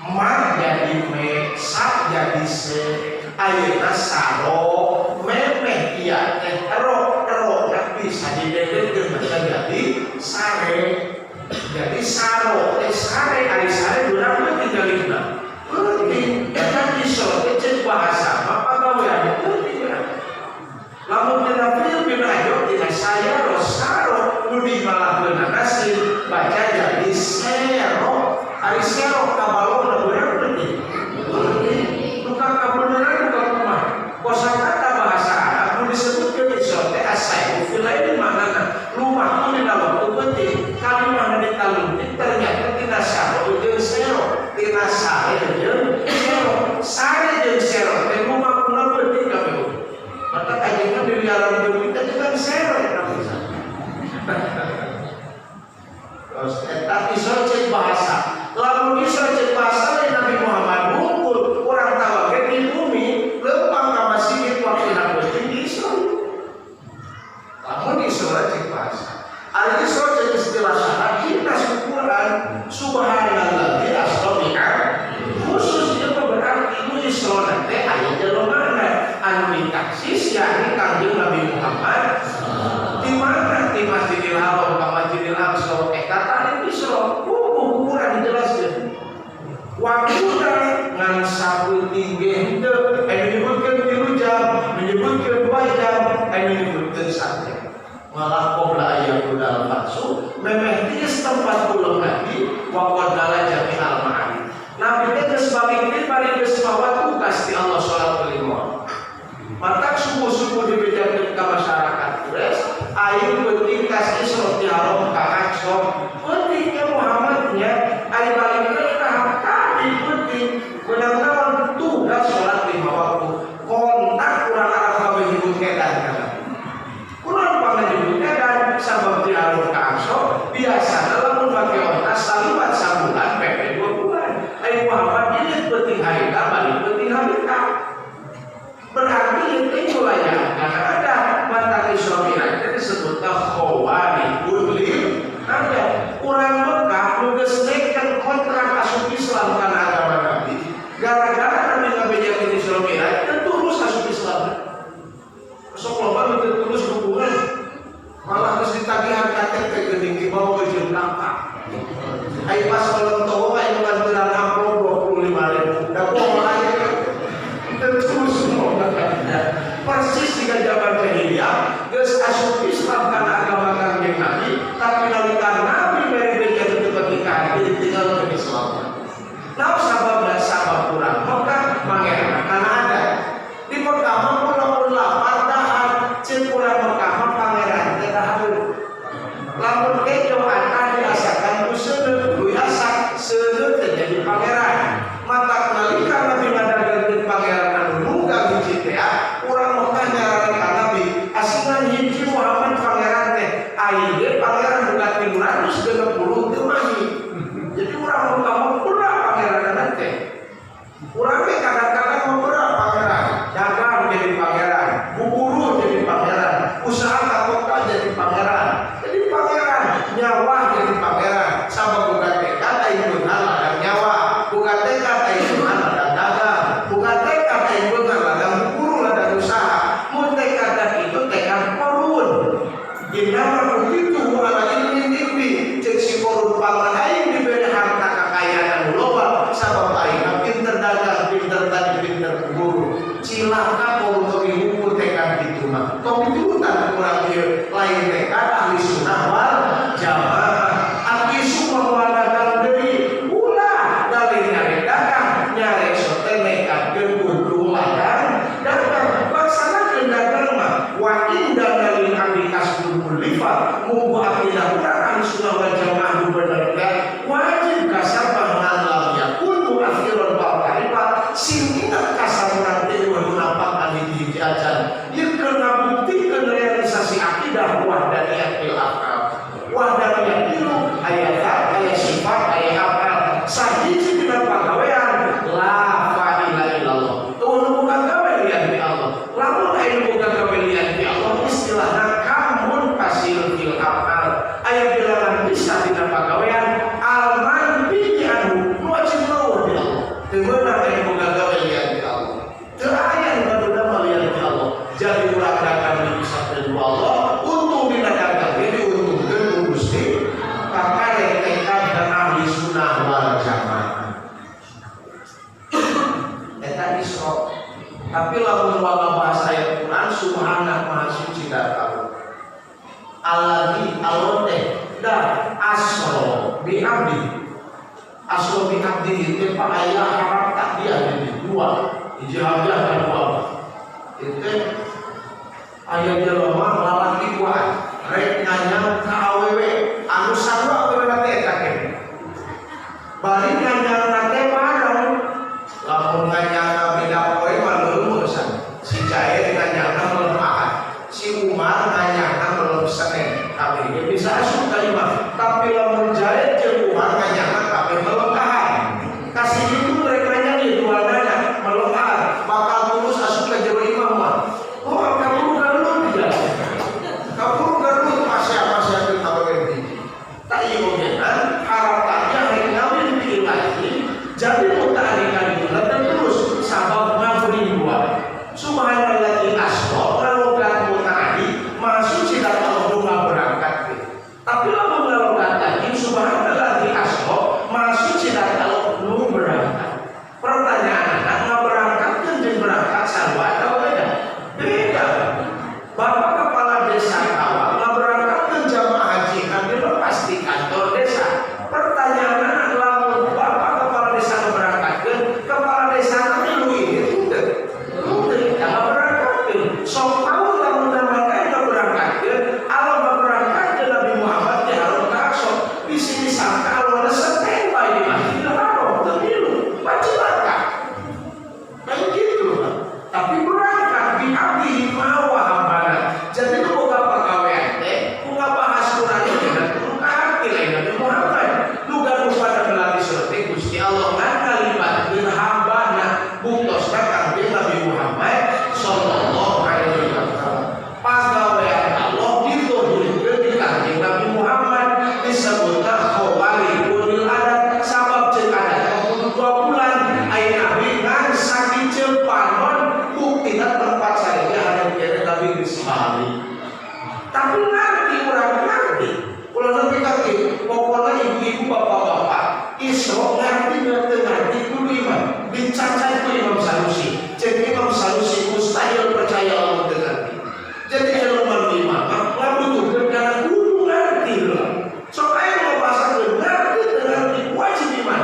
ma jadi me, sa jadi se. Ayeuna saro memeh iya teh ro, ro nah bisa didegkeun baca jadi sare. Jadi saro teh sare. Ari sare beurang peuting galihna, peuting. Eta Isra teh cek bahasa mah pagawean peuting berarti. Lamun tina fiil bina ajo tina sayaro, saro nu dimalahkeunana sin baca jadi sero. Ari sero kabalongna beurang peuting, peuting. Nu kabeneran nu kumaha kosakata bahasa Arab nu disebutkeun Isra teh as-sairu fil laili, maknana lumaku dina waktu peuting. Kalimahna ditalungtik, ternyata tina saro jeung sero, tina sare jeung sero. Sare jeung sero teh lumakuna peuting kabeh. Maka kajengan di alam bumi teh kan sero eta bisa. Terus eta Isra cek bahasa. Lamun Isra cek bahasa lain Nabi Muhammad wungkul, urang tahu ge di bumi leumpang ka masjid waktuna peuting di Isra. Lamun Isra cek bahasa. Ari Isra cek istilah syara, kita Quran subhanalladzi asra bi khusus itu berarti itu Isra nanti aya jero mana anu ditaksis, yakni Kanjeng Nabi Muhammad. Di mana? Di Masjidil Haram ka Masjidil Aqsa, eta tadi Isra. Buku Quran dijelaskeun waktuna ngan sapeuting ge henteu, anu menyebutkeun 3 jam, menyebutkeun 2 jam, anu menyebutkeun 1 jam. Malah qabla ayyakuna al-fatsu, memeh tiis tempat pulang lagi, wa qad nala jami'al ma'ani. Nabi teh geus balik deui, bari geus mawa tugas di Allah, salat lima. Maka subuh-subuh dibejakeun ka masyarakat Quraisy, ayeuna penting kas Isra ti Haram ka Aqsa. Pentingnya Muhammadnya ari balik deui ka tadi penting menang naon, tugas salat lima waktu. Kontak urang Arab kabeh nyebut edan kana. Kurang pangnyebut edan sabab di Haram ka Aqsa biasana lamun make onta saliwat sabulan PP 2 bulan. Ari Muhammad ini penting harita balik penting harita. Berarti itu wilayah karena ada mata Isra Mi'raj itu disebutnya khawariqul ada orang Mekah nu geus neken kontrak asup Islam karena agama Nabi. Gara-gara Nabi ngabejakeun Isra Mi'raj teu terus asup Islam. Sok loba nu teu tulus dukungan, malah geus ditagihan KTP geuning dibawa ke jeung kakak. Ai pas kolong aya nu nganteran amplop 25.000. Da bohong aya terus. Persis jika zaman jahiliyah geus asup Islam karena agama Kanjeng Nabi, tapi nalika Nabi mere beja teu ketika ditinggalkeun Islam. Nah, sababna sabab urang Mekah pangeran karena ada di Mekah mah lamun lapar dahar, ceuk urang Mekah mah pangeran teh dahareun. Lamun kejo atah diasakan ku seuneu, tuluy asak seuneu teh jadi pangeran. Mata nalika Nabi ngadagangkeun pangeran anu nunggang hiji teh, urang Mekah nyararan ka Nabi, asingan hiji Muhammad pangeran teh, ayeuna pangeran buka 360 teu mahi. Jadi urang Mekah mah kurang pangeran teh. Urang teh kadang-kadang mau berat pangeran, dagang jadi pangeran, buburu jadi pangeran, usaha ka kota jadi pangeran, nyawa jadi pangeran. Sabab bukan tekad aing beunghar ladang nyawa, bukan tekad aing beunghar ladang dagang, bukan tekad aing beunghar ladang buburu, ladang usaha. Mun tekad dan itu tekad korun. Innama utitu ala ilmin indi. Sunnah wal Jamaah nu bener teh wajib kasar ngan lam yakun muakhiron ba'da ma'rifat, sing ingat kasar urang teh euweuh nu nampakan hiji-hiji acan. Ieu keur ngabuktikeun realisasi akidah wahdaniyah bil af'al. Wahdaniyah tilu, aya zat, aya sifat, aya af'al. Sahiji dina pagawean la fa'ila illallah. Euweuh nu boga gawe lian ti Allah. Lamun aya nu boga gawe lian ti Allah, istilahna kamun fasil fil af'al. Aya bilangan bisa dina pagawean al manfi anhu, nu wajib leuweuh di Allah. Teu meunang aya boga gawe lian ti Allah. Teu aya nu ngadu lian ti Allah. Jadi urang dagang bisa ku Allah, untung dina dagang ge diuntungkeun ku Gusti. Kakarek tekad dan Ahli Sunnah wal Jamaah. Eta Isra. Tapi lamun wala bahasa ayat Quran, subhana, maha suci datang. Alladzi, Allah teh dah asra bi abdi. Asra bi abdi itu pak aya harap tak dia jadi dua. Hiji hadiah kan dua. Itu aya jelema lalaki kuat rek nganyang ka awewe anu sarua awewe teh eta keneh. Bari nganyang teh bareng, lamun nganyang beda poe mah leumesan. Si Jair nganyangna melem Ahad, si Umar nganyangna melem Senin, kabeh ge bisa asup ka imah. Tapi lamun Jair jeung Umar nganyangna kabeh melem Ahad, kasih itu mereka nganyang di dua nanya melem Ahad, bakal terus asup ka jero imah mah. Oh, kaburu garelut dia, kaburu garelut pasea-pasea ke awewe hiji. Tak ieu ogenan harapannya rek ngawin di lagi jadi muta'alliqan itu dan terus sabab ngabri dua. Subhanalladzi asra ngalogat muta'alli, maha suci dan Allah nu berangkat. Tapi lamun ngalogat lagi subhanalladzi asra, maha suci dan Allah nu berangkat. Pertanyaan anak, ngaberangkatkeun jeung berangkat sarua atau beda? Beda. Bapak kepala desa Kawa ngaberangkatkeun jamaah haji kan dilepas di kantor desa. Pertanyaan anak, lamun bapak kepala desa ngaberangkatkeun, kepala desa milu ini teu? Teu, jangan berangkatkeun. Sok tahu lamun namanya ngaberangkatkeun, Allah ngaberangkatkeun Nabi Muhammad di Haram ka Aqsa. Di sini sangka Allah sepen bae di Masjidil Haram, teu milu, wajib berangkat. Kayak gitu. Tapi berangkat bi abdi ma wahabana. Jadi nu boga pagawean teh ku ngabahas Quran ini dan kudu kaharti lain Nabi Muhammad. Nu gaduh pada melalui surat teh Gusti Allah ngan ngalibatkeun hambana, buktosna Kangjeng Nabi Muhammad sallallahu alaihi wasallam. Pagawean Allah dituhurkeun di Kangjeng Nabi Muhammad, disebutna khawariqul adat, sabab ceuk adat mah kudu 2 bulan, aya Nabi ngan sakiceul panon, buktina tempat saja hanya kira Nabi geus balik. Tapi ngerti, urang ngerti, ulah nepi ka kieu. Pokoknya ibu-ibu, bapak-bapak, Isra ngerti ngerti ngerti kudu iman. Dicacai ku Imam Sanusi, cek Imam Sanusi mustahil percaya Allah teu ngerti. Jadi jelema nu iman mah ngabutuhkeun kana kudu ngerti lah. Sok aya nu bahasakeun ngerti teu ngerti wajib iman.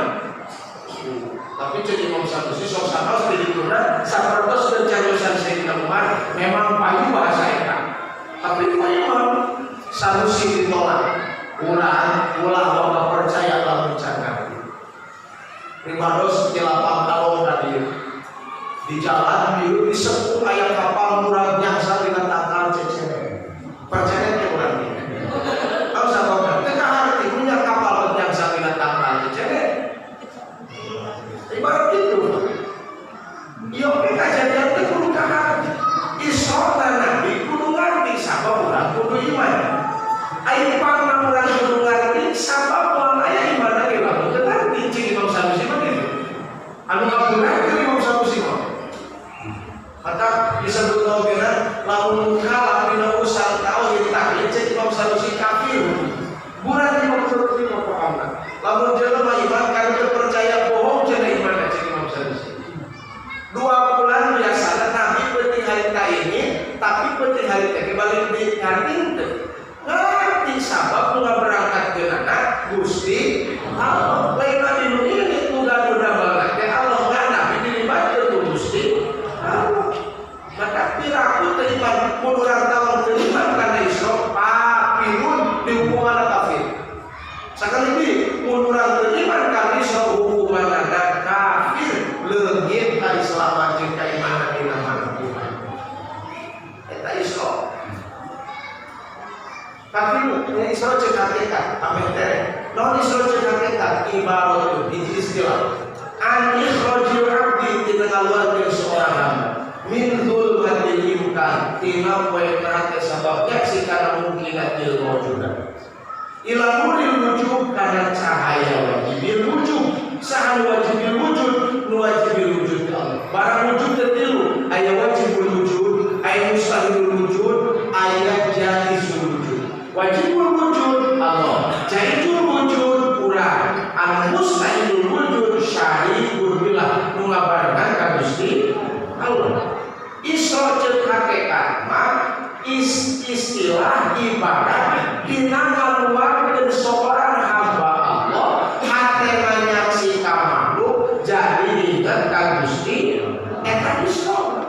Tapi cek Imam Sanusi sok sanaos di dituna sapertos cariosan Sayyidina Umar memang payu bahasa eta. Tapi Imam Sanusi ditolak. Urang ulah bakal percaya lamun can ngerti. Pribados di lapang kalong tadi di jalan di disepuh aya kapal murag nyangsang dina tangkal cecene. Percaya ke urang ini? Tahu sababna? Teu kaharti punya kapal nyangsang dina tangkal cecene. Ibarat gitu. Ieu oge kajadian teh kudu kaharti. Isra Nabi kudu ngarti sabab urang kudu iman. Ai pangna urang kudu ngarti sabab moal aya iman lagi lamun teu ngarti, cing Imam Sanusi mah gitu. Anu ngabenerkeun Imam Sanusi mah. Maka disebut ogena lamun kalah dina urusan tauhid taklid, cek Imam Sanusi kafir. Buran Imam Sanusi mah pahamna. Lamun jelema iman kana teu percaya bohong cenah imanna, cek Imam Sanusi. 2 bulan biasanya Nabi penting harita ini, tapi penting harita ke balik di ngerti teu? Ngerti sabab nu berangkat ke anak Gusti Allah. Lain Nabi nu ini nu gaduh damel teh Allah, ngan Nabi dilibatkeun ku Gusti Allah. Maka piraku teu iman, mun urang tawang teu iman kana Isra, kafirun, dihukuman kafir. deui. Mun urang teu iman ka Isra, hukumanna kafir, leungit kaislaman jeung kaimanan dina mana Tuhan. Eta Isra. Tapi ini Isra cek hakikat, ameh tere. Naon Isra cek hakikat? Ibaratun hiji istilah. An ikhrajil abdi, tina ngaluarkeun seorang hamba. Min zulmatil imkan, tina poe teh sabab nyaksi kana mungkinatil mawjudat. Ila nuril wujud, kana cahaya wajibil wujud. Saha wajibil wujud? Nu wajibil wujud ka Allah. Barang wujud teh tilu, aya wajibul wujud, aya mustahilul wujud, aya jaizul wujud. Wajibul wujud Allah, jaizul wujud urang, anu mustahilul wujud syarikun billah, nu ngabarengan ka Gusti Allah. Isra ceuk hakikat mah istilah ibarat dina ngaluarkeun seorang hamba Allah hatena nyaksi ka makhluk jadi inget ka Gusti, eta Isra.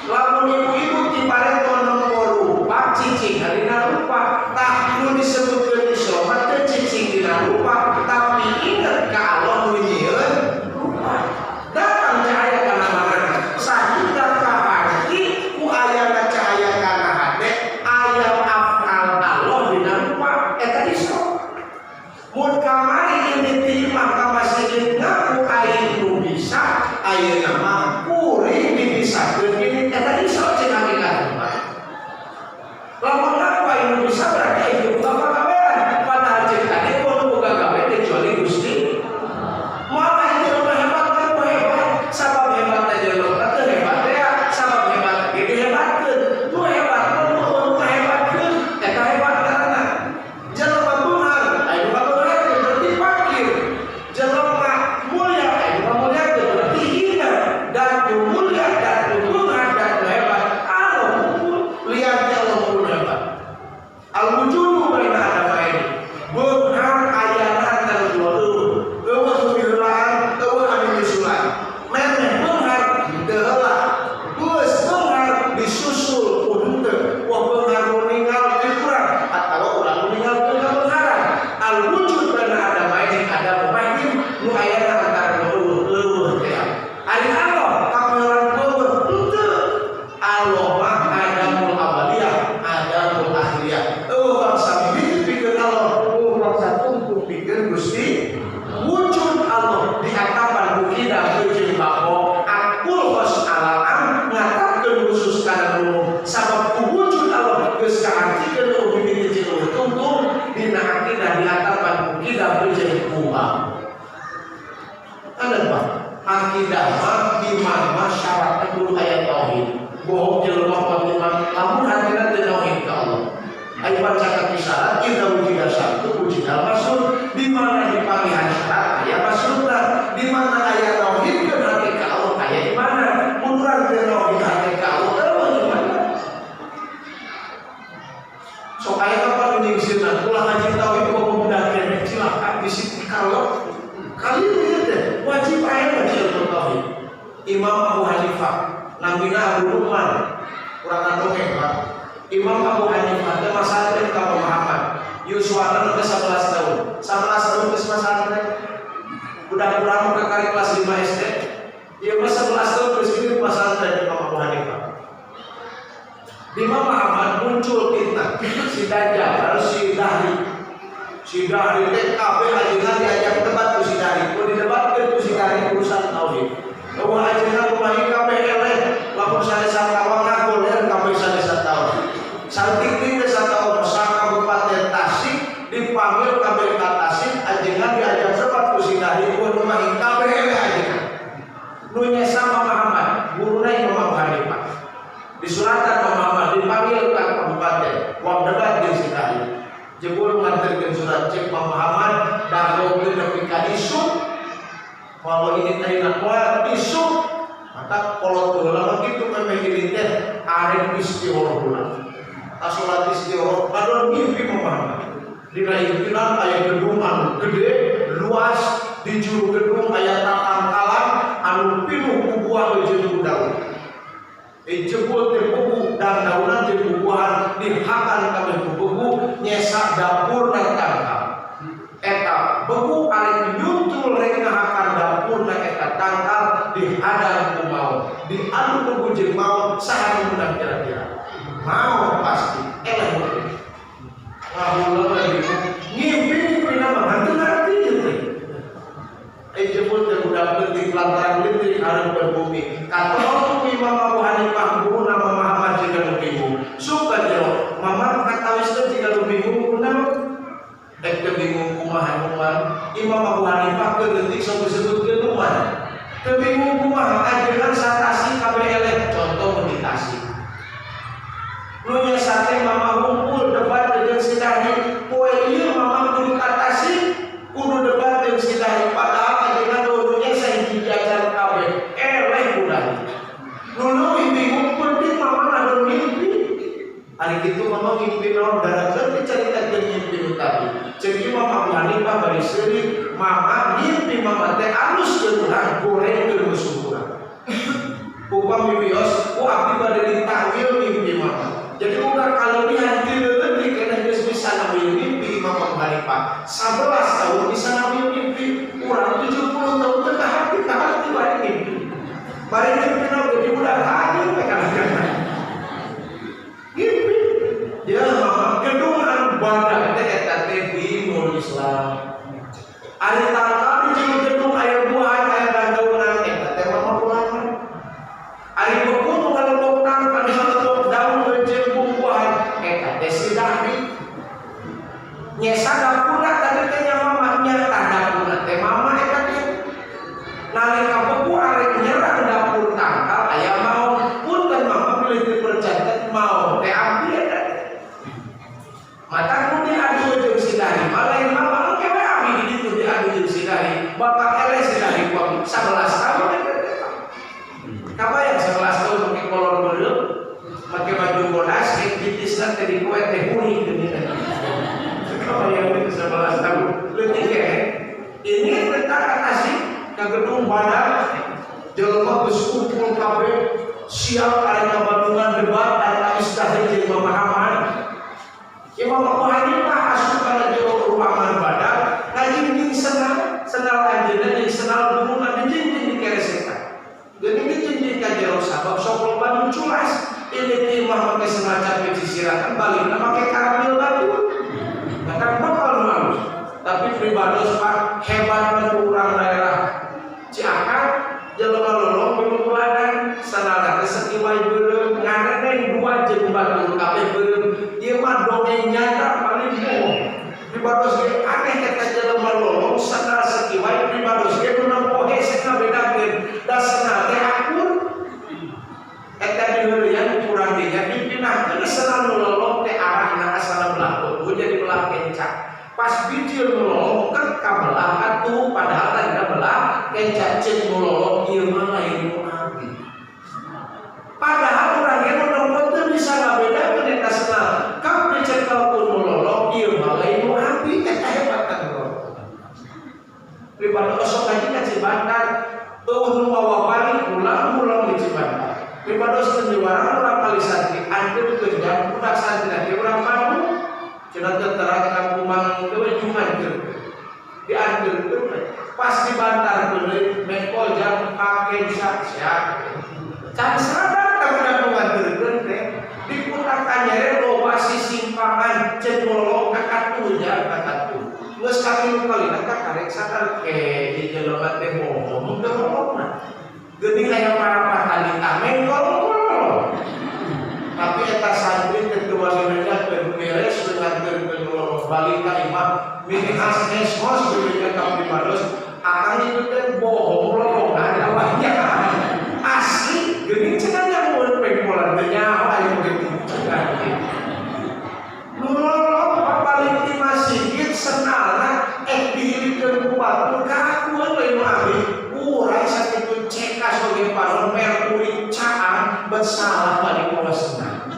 Lamun ibu-ibu ti pareto nempo rupa, cicing dina rupa, tah nu disebutkeun Isra mah teu cicing dina rupa, tapi inget ka Allah nu nyieun rupa. Datang cahaya kana manana sahingga kaharti ku ayana cahaya kana hate, aya afal Allah dina rupa, eta Isra. Mun kamari ini ti imah ka masjid ngaku aing nu bisa, ayeuna mah kuring dibisakeun ini, eta Isra cek hakikat mah. Lamun ngaku aing nu bisa, berarti aing teu boga pagawean, padahal cek tadi nu boga gawe kecuali Gusti. Moal aing jelema hebat ngaku hebat, sabab hebat teh jelema teu hebat ya, sabab hebat ge dihebatkeun. Nu hebat mah nu ngahebatkeun, eta hebat karena jelema beunghar aya nu ngabeungharkeun, berarti fakir. Jelema mulia aya nu ngamuliakeun, berarti hina. Dan nu mulia dan nu beunghar dan nu hebat Allah unggul, lian teh Allah unggul hebat. Al wujudu baina adamaini, beunghar ayana antara dua eueuh, eueuh nu miheulaan, eueuh anu nyusulan. Memeh beunghar teu heula, geus beunghar disusul ku henteu. Wah, beunghar nu ninggal di urang atawa urang nu ninggalkeun kabeungharan. Al wujud baina adamaini, ada mahdin nu ayana antara dua eueuh, eueuh teh. Ari Allah kapelan eueuh henteu. Allah mah adamul awaliyah, adamul akhiriyah. Eueuh bangsa mimiti pikeun Allah, eueuh bangsa tungtung pikeun Gusti. Wujud Allah di atapan ku kidam jeung bako akul khos alal am, ngatakeun khusus kana umum, sabab ku wujud Allah geus kaartikeun eueuh mimiti jeung eueuh tungtung dina akidah di atapan ku kidam jeung kubah. Ada Pak, akidah mah iman mah syaratnya kudu aya tauhid. Bohong jelema kuat iman lamun hatina teu tauhid ka Allah. Ayo baca kaki syarat, idza wujida syartu wujida maksud. Di mana dipanggihan syarat aya maksudna, di mana aya tauhidkeun hati ka Allah aya imana. Mun urang teu tauhid hati ka Allah, eueuh imana. Sok aya apa nyingsieunan ulah ngaji tauhid kok budak keneh, cilaka di situ. Kalau kali ini teh wajib aya ngaji ilmu tauhid. Imam Abu Hanifah namina Abu Nu'man, kurang dongeng Pak. Imam Abu Hanifah teh masantren ka Muhammad yuswana teh 11 tahun. 11 tahun geus masantren, budak urang ke kali kelas 5 SD. Ieu mah 11 tahun geus ini masantren Imam Abu Hanifah. Di Imam Muhammad muncul fitnah si Dajjal, lalu si Dahri. Si Dahri teh kabeh ajengan diajak debat ku si Dahri, ku didebatkeun ku si Dahri urusan tauhid. Eueuh ajengan kumaha kabeh eleh, lamun sanes satawa ngagoler kabeh sanes satawa. Saeutik teh satawa sa kabupaten Tasik dipanggil kabeh ka Tasik, ajengan diajak debat ku si Dahri, eueuh nu mahi kabeh eleh ajengan. Nu nyesa Muhammad, guruna Imam Abu Hanifah. Di suratan Muhammad dipanggil ke kabupaten, wong debat jeung si Dahri. Jebul nganterkeun surat, cek Muhammad dagokeun nepi ka isuk. Kalau ini tadi nak moal isuk, maka kolot heula mah kitu memeh ini teh arek istigharah heula. Salat istigharah padahal mimpi Muhammad. Dina impinan aya gedung anu gede, luas, di juru gedung aya tatangkalan anu pinuh ku buah jeung daun. Jebul teh bubu dan daunan teh bubuhan dihakan kabeh ku bubu nyesa dapurna tangkal. Eta Kumaha Numan Imam Abu Hanifah keur leutik sok disebutkeun Numan. Teu bingung kumaha ajengan satasi kabeh eleh, contoh meditasi. Nu nyesa teh mama ngumpul debat jeung si Dahri. Poe ieu mama kudu ka Tasik, kudu debat jeung si Dahri, padahal ajengan nu nyesa hiji acan kabeh eleh ku Dahri. Nu leuwih bingung penting mama ngadon mimpi. Ari kitu mama ngimpi naon? Darakeun dicaritakeun mimpi nu tadi. Ceuk Imam Abu Hanifah bari seuri, mama mimpi mama teh alus ke urang, goreng ke musuh urang. Upami wios ku abdi bade ditakwil mimpi mama. Jadi bukan kalebihan ti leutik keneh geus bisa nawil mimpi. Imam Abu Hanifah 11 tahun bisa nawil mimpi, urang 70 tahun teu kaharti kaharti bari mimpi. Bari mimpi naon? Jadi budak tadi we kadang-kadang. Mimpi. Ya mama gedung anu badak teh eta teh dinul Islam. Ari tangkal di jero gedung aya buahan, aya dandaunan, eta teh mama buahan. Ari beku nu ngalebok tangkal, ngalebok daun jeung buah-buahan, eta teh si Dahri. Nyesa dapurna tadi teh nya mama, nyata dapurna teh mama eta teh. Nalika beku arek nyerang dapur tangkal aya maung, punten mama bilih dipercanten, maung teh abdi eta teh. Mata nu diadu jeung si Dahri mah lain mama, engke we abdi di ditu diadu jeung si Dahri, bapak eleh si Dahri ku abdi 11 tahun eta teh. Kabayang 11 tahun make kolor beureum, make baju bodas, rek titisna teh di koe teh huri geuning. Kabayang itu 11 tahun. Leutik keneh. Ini tentang kasih ke gedung badak, jelema geus kumpul kabeh siap arek ngabandungan debat antara Isdahri jeung Mama. Imam Abu Hanifah asup kana jero ruangan badak ngajingjing senal, senal anjeunna jeung senal gunungan dijingjing di keresekan. Jadi dijingjing ka jero sabab sok loba nu culas. Ini timah make senal capek sisirakan, balikna make karamil batu. Maka bakal nu halus. Tapi pribados Pak, hebat mah urang daerah Ciakar, jelema lolong minum ladang, sanalna teh sakiwai beureum, nganeneng dua jeung batur kabeh beureum. Ieu mah dongeng nyata paling bohong. Pribados ge aneh eta jelema lolong sanal sakiwai, pribados ge nu nempo hese ngabedakeun da senal teh akur. Eta diheureuyan kurang dinya dipindahkeun senal nu lolong teh arahna asalna belah beuh jadi belah kencak. Pas bijil nu lolong kan kabelah atuh, padahal tadina belah kencak. Ceuk nu lolong, ieu mah lain nu abdi. Padahal urang ge nu nempo teu bisa ngabedakeun eta senal. Kap dicekel ku nu lolong, ieu mah lain nu abdi. Eta hebat kan lolong. Pribadi osok ngaji ka Cibantar, euweuh nu mawa balik ulang-ulang di Cibantar. Pribados teu diwarang urang kali santri anteurkeun jam budak santri nanti urang Bandung cenah teu terang ka kumang teh we jumankeun. Dianteurkeun we. Pas dibantarkeun deui mengkol jam pake siap. Can sadar ka budak nu nganteurkeun teh di Kanyere loba sisimpangan, ceuk lolong kakatuh jam kakatuh. Geus katilu kalina kakarek sadar ke di jelema teh bohong teu lolongna. Geuning aya parapatan di mengkol lolong. Tapi eta santri teh teu wani nanyakeun, beres nganteurkeun lolong balik ka imah minhas hos diberikan ka pribados, akang itu teh bohong lolongan awalnya asli geuning cenah nyamuan pengkolan teh nyaho aya begitu. Nu lolong balik ti masjid senalna eh dihilikeun ku batur kaakuan we nu abdi. Urang sakitu cekas oge panon merkuri caang bet salah balik mawa senal.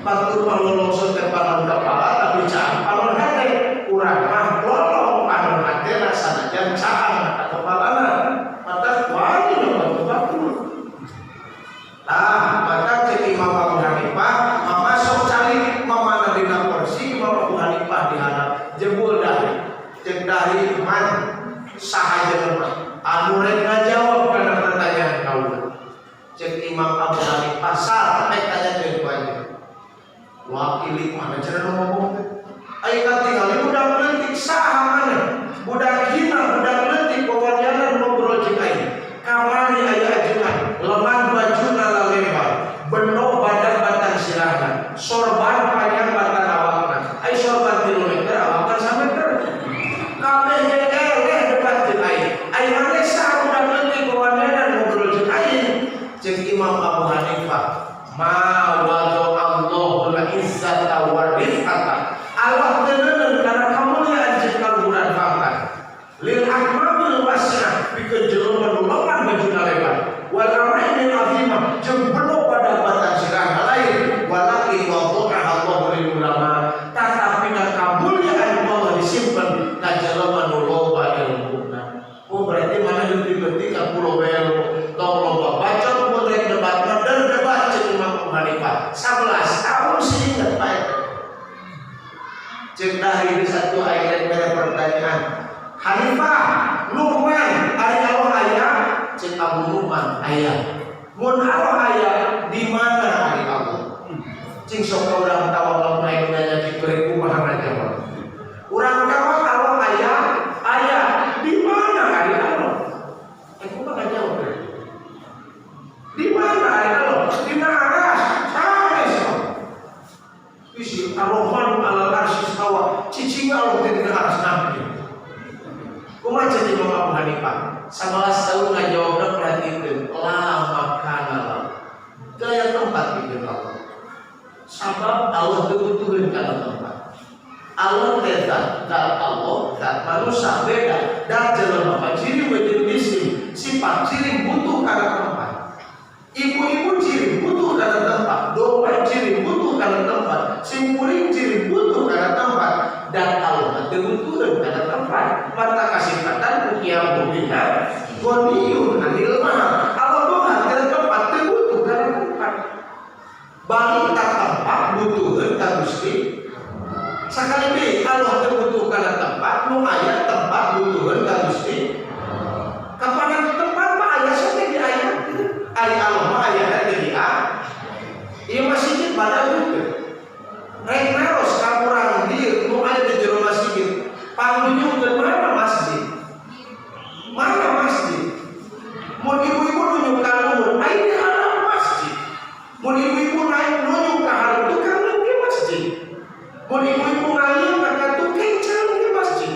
Batur mah lolongson teh panon kepala tapi caang panon hate. Urang mah lolong panon hatena sanajan caang mata kepalana. Mata wani nu batur. Tah, maka cek Imam Abu Hanifah, mama sok cari mamana dina kursi, Imam Abu Hanifah di handap. Jebul Dari. Cek Dari man saha jelema anu rek ngajawab kana pertanyaan kaula. Cek Imam Abu Hanifah, sal rek tanyakeun ku anjeun. Wakili mana cenah nu ngomong teh? Aya katingali budak leutik, saha maneh? Budak hina, budak leutik wawanianan ngobrol jeung aing. Kamari aya ajengan, lengan bajuna lalebar, bendo badan batang sirahna, sorban panjang batang awakna. Ai sorban 3 meter, awakna sameter. Hanifah, Nuhman, ari Allah aya? Cek Abu Nuhman, aya. Mun Allah aya, di mana ari Allah? Cing sok urang tawang lamun aya nanya kitu, rek kumaha ngajawab? Urang tawang Allah aya, aya di mana ari Allah? Eh, kumaha ngajawab? Di mana ari Allah? Dina aras, sanes. Isi Ar-Rahman alal arsy istawa. Cicing Allah teh dina aras nabi. Kumaha cek Imam Abu Hanifah? 11 tahun ngajawabna, perhatikeun, la makana lahu. Gaya tempat di Allah. Sabab Allah teu butuheun kana tempat. Allah teh zat, zat Allah, zat manusia beda. Dan jelema mah ciri wujud jisim, sifat ciri butuh kana tempat. Ibu-ibu ciri butuh kana tempat, domba ciri butuh kana tempat, simkuring ciri butuh kana tempat, dan Allah teu butuheun kana tempat. Mata kasifatan ku qiyam biha ghaniyun anil mahal. Allah beunghar kana tempat, teu butuh kana tempat. Balik tak tempat butuheun ka Gusti. Sakali deui, Allah teu butuh kana tempat, nu aya tempat butuheun ka Gusti. Kapan tempat mah aya saja di aya. Ari Allah mah aya teh di a. Ieu masjid pada teu. Rek naros ka urang dieu nu aya di jero masjid. Pangnunjukkeun mana masjid? Mana masjid? Mun ibu-ibu nunjuk ka luhur, aya di handap masjid. Mun ibu-ibu naik nunjuk ka hareup tukang di masjid. Mun ibu-ibu ngaliung ka tukang jalan di masjid.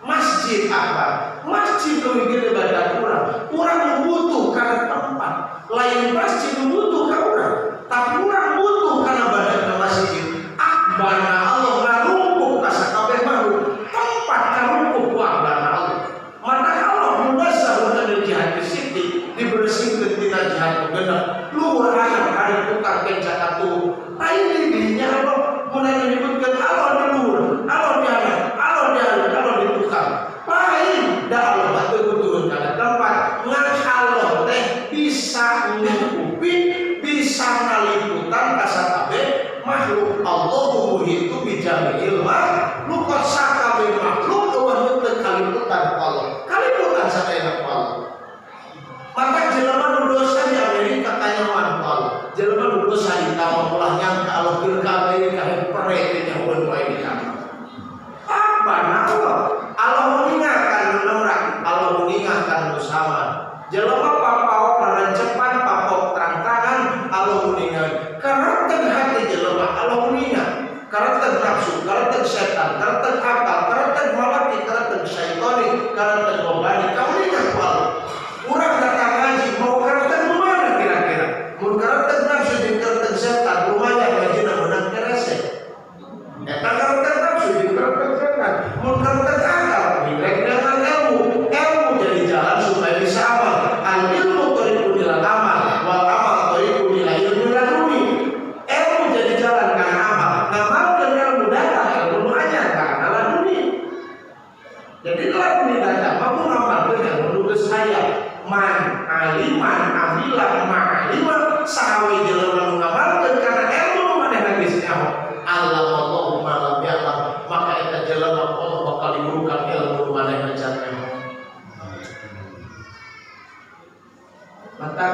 Masjid apa? Masjid leuwih gede badan urang. Urang nu butuh kana tempat. Lain masjid nu butuh ka urang, tapi urang butuh kana badan ke masjid. Akbarna Allah ngarungkup ka sakabeh makhluk. Tempat karungkup ku akbarna Allah. Mata Allah munazzahun anil jihati sitti, dibersihkeun tina jihat nu genep. Luhur aya hari tukang kenca katuhu. Lain di dinya Allah mun menyebutkeun Allah di luhur, Allah di handap, Allah di hareup, Allah di tukang. Lain da Allah mah teu butuheun kana tempat. Ngan Allah teh bisa nyukupi, bisa ngaliputan ka sakabeh makhluk. Allahu muhitu bi jami'il makhluqat, sakabeh makhluk euweuh nu teu kaliputan ku Allah. Kaliputan sadayana ku Allah. Maka jelema nu dosa di Amerika kanyahoan ku Allah. Jelema nu dosa di Tawang ulah nyangka Allah keur ka Amerika heuh pere teh nyahoeun wae di Tawang. Apa Allah? Allah mengingatkan nu nemrak, Allah mengingatkan nu sama. Jelema papaok rarencepan, papaok terang-terangan, Allah mengingat. Karakter hati jelema Allah mengingat. Karakter nafsu, karakter setan, karakter akal, karakter malaki, karakter syaitani, karakter gobani. Kau ingat ku Allah. Urang datang ngaji mau karakter nu mana kira-kira? Mun karakter nafsu jeung karakter setan lumayan ngajina menang kerese. Eta karakter nafsu jeung karakter setan. Mun karakter akal rek dengan ilmu, ilmu jadi jalan supaya bisa amal. Al ilmu thariqun ilal amal, wal amal thariqun ila ilmi laduni. Ilmu jadi jalan karena amal. Ngamalkeun ilmu datang ilmu nu anyar karena laduni. Jadi laduni datang mampu ngamalkeun ilmu nu geus aya. Man aliman amila ma'alima, saha we jelema nu ngamalkeun kana ilmu nu manehna geus nyaho. Allamallahu ma lam ya'lam, maka eta jelema Allah bakal digurukan ilmu nu manehna can nyaho. Maka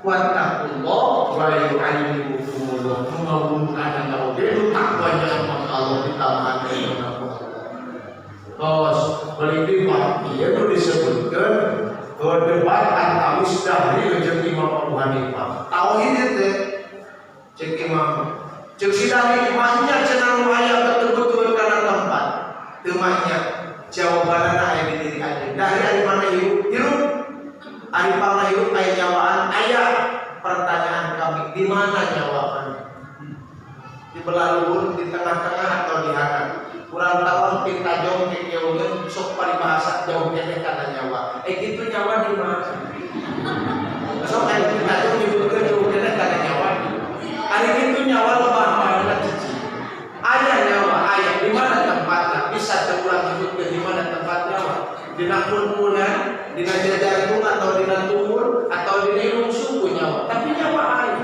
wattaqullah wa yu'allimukumullah. Nu ngabunuh oge nu takwanya maka Allah ditambahan ilmu ku Allah. Tos balik deui mah ieu nu disebutkeun debat antawis Dahri jeung Imam Abu Hanifah. Tauhid teh cek Imam, cek si Dahri mahnya cenah nu aya betul-betul kana tempat. Teu mahnya, jawabanna aya di diri anjeun. Dahri, ari mana hirup? Hirup. Ari pangna hirup aya nyawaan? Aya. Pertanyaan kami, di mana nyawa mana? Di belah luhur, di tengah-tengah, atau di handap? Kurang tahu pitajong kekeungeun sok paribahasa jauh keneh kana nyawa. Eh, kitu nyawa di mana? Sok aya pitajong nyebutkeun jauh keneh kana nyawa. Ari kitu nyawa lebah mana cici? Aya nyawa, aya di mana tempatna? Bisa teu urang nyebutkeun di mana tempat nyawa? Dina kun-kunan, dina jajantung, atau dina tumur, atau dina ilung suku nyawa. Tapi nyawa aya.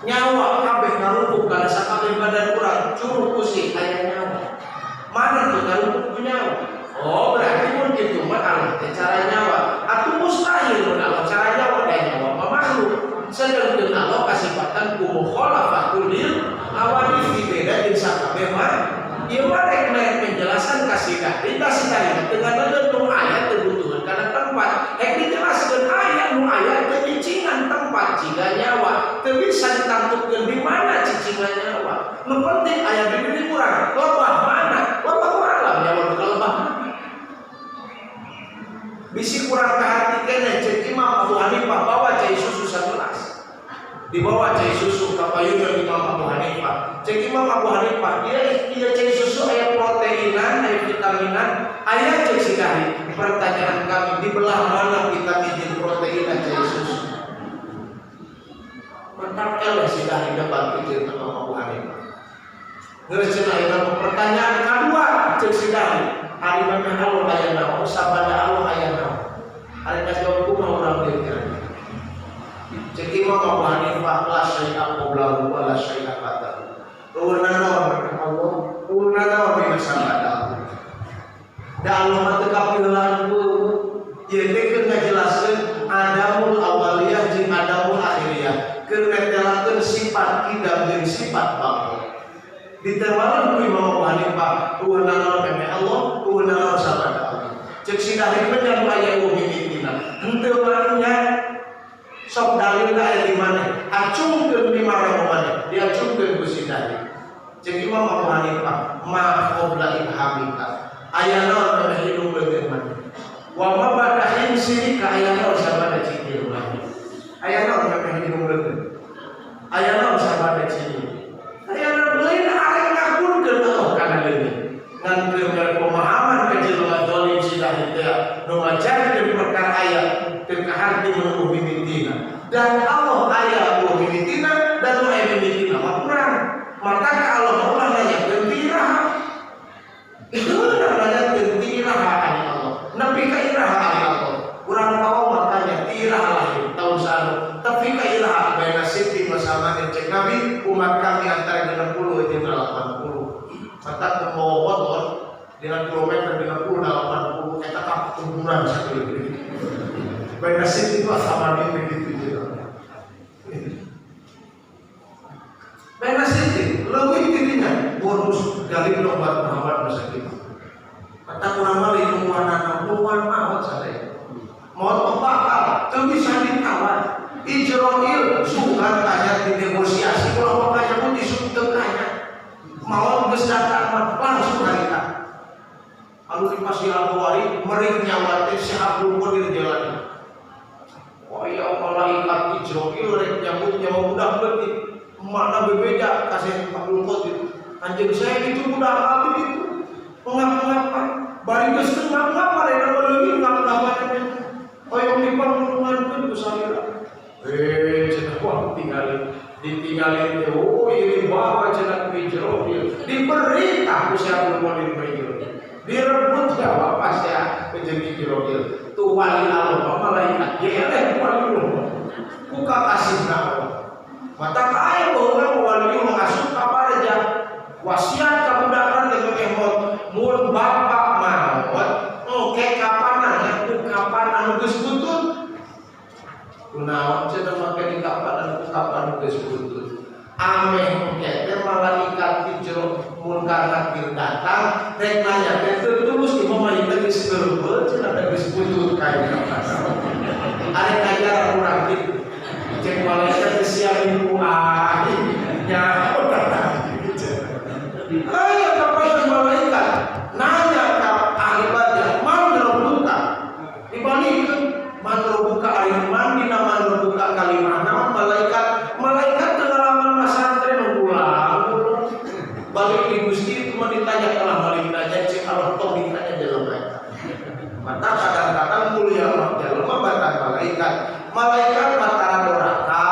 Nyawa kabeh ngarumpuk kana sakabeh badan urang, curug usik aya nyawa. Mana tuh ngarumpuk ku nyawa? Oh, berarti ngakunkeun di mana cicingna nyawa. Nu penting aya di diri urang, lebah mana? Wallahu a'lam nyawa nu lebah mana. Bisi kurang ka hati keneh, cek Imam Abu Hanifah bawa cai susu sagelas. Dibawa cai susu ka payunan Imam Abu Hanifah. Cek Imam Abu Hanifah, ieu ieu cai susu aya proteinan, aya vitaminan, aya. Cek si Dahri, pertanyaan kami, di belah mana vitamin jeung proteinan cai susu? Mantap eleh si Dahri debat jeung Imam Abu Hanifah. Geus cenah ayeuna pertanyaan kedua, cek si Dahri, ari mana Allah aya naon, sabada Allah aya naon? Ari kasih kumaha urang deui kira? Cek Imam Abu Hanifah, la syai'a qablahu wa la syai'a ba'dahu. Euweuh naon Allah, euweuh naon dina sabada Allah. Da Allah mah teu kapiheulaan euweuh. Ieu teh keur ngajelaskeun adamul awaliyah jeung adamul akhiriyah. Keur netelakeun sifat kidam jeung sifat baqa. Ditermalan ku Imam Abu Hanifah, euweuh naon memeh Allah, euweuh naon sabada Allah. Cek si Dahri bener aya euweuh mimitina. Henteu mah nya, sok dalil aya di mana? Acungkeun di mana mana? Diacungkeun ku si Dahri. Cek Imam Abu Hanifah, ma qabla ibhamika. Aya naon memeh hidung leungeun maneh? Wa ma ba'da khinsirika, aya naon sabada cikir maneh? Aya naon memeh hidung leungeun? Aya naon sabada cikir? Aya naon lain arek ngakunkeun Allah kana leungeun. Ngan keur pemahaman ka jelema zalim si Dahri teh nu ngajarkeun perkara aya teu kaharti menubuh mimitina. Dan Allah aya euweuh mimitina dan nu aya mimitina mah kurang. Maka ka Allah mah ulah nanyakeun ti iraha. Itu nanyakeun ti iraha ari Allah. Nepi ka iraha ari Allah. Urang tahu makanya ti iraha lahir tahun sanu. Tapi ka iraha baina sittin wa samanin, cek Nabi umat kami antara 60 jeung 80. Mata membawa motor dengan kilometer 60 80 eta ka kuburan sakeuleung. Baina sittin wa samanin begitu juga. Baina sittin leuwih dirinya bonus galih obat Muhammad masa gitu. Kata kurang mah lingkungan puluhan maut sadaya. Maut bakal teu bisa ditawar. Ijroil sugan tanya di negosiasi kalau makanya pun isuk teu kanya. Maut geus datang mah langsung harita. Anu di pasti Al-Bukhari merik nyawa teh Syekh Abdul Qadir Jailani. Oh iya, malaikat Ijroil rek nyabut nyawa budak leutik. Mana bebeja kasih Abdul Qadir. Anjing saya itu budak abdi itu. Ngap-ngapan. Bari geus teu ngap-ngapan eta mah leuwih ngap-ngapan teh. Hoyong dipangulungankeun ku salira. Eh, cenah wah tinggalin ditinggalin teh, oh ini bawa cenah ku Ijroil. Diperintah ku Syekh Abdul Qadir Ijroil. Direbut jawab pas ya menjadi Ijroil. Tuh wali Allah malaikat geleh wali Allah. Ku kakasihna Allah. Mata kaya baheula wali Allah asup ka paraja. Wasiat ka budakan teh memeh maut, mun bapak maot engke kapanan ku kapan anu geus butut. Kunaon cenah make di kapan anu ku kapan anu geus butut? Ameh engke teh malaikat Ijro munkar nakir datang rek nanya teh teu tulus, ieu mah malaikat geus geuleuh cenah teh geus butut kae kapan. Arek ngajaran urang kitu. Cek malaikat geus siapin ku aing nyaho datang. Ayo kepada malaikat nanya ke ahli barzah, man rabbuka, dibalikeun man rabbuka, ari man dina man rabbuka kalimah naon malaikat malaikat pengalaman masantren ulang balik di Gusti itu mah ditanya kalah balik nanya cek Allah tong ditanya jelema eta. Mata kadang-kadang mulia mah jelema batan malaikat malaikat matara doraka.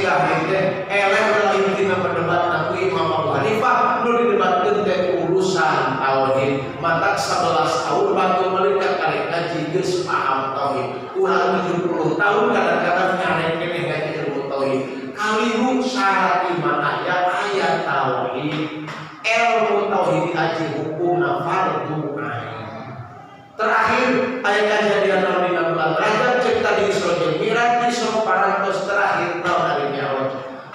Syekh teh eleh lah intina berdebat ku Imam Abu Hanifah nu didebatkeun teh urusan tauhid. Matak 11 tahun batur balik ka karek ngaji geus paham tauhid. Urang 70 tahun kadang-kadang nyarek keneh ngaji ilmu tauhid. Kaliru syarat iman aya aya tauhid. Ilmu tauhid diaji hukumna fardu ain. Terakhir aya kejadian naon dina bulan Rajab? Cek tadi Isra jeung Mi'raj, Isra parantos terakhir naon dari Mi'raj.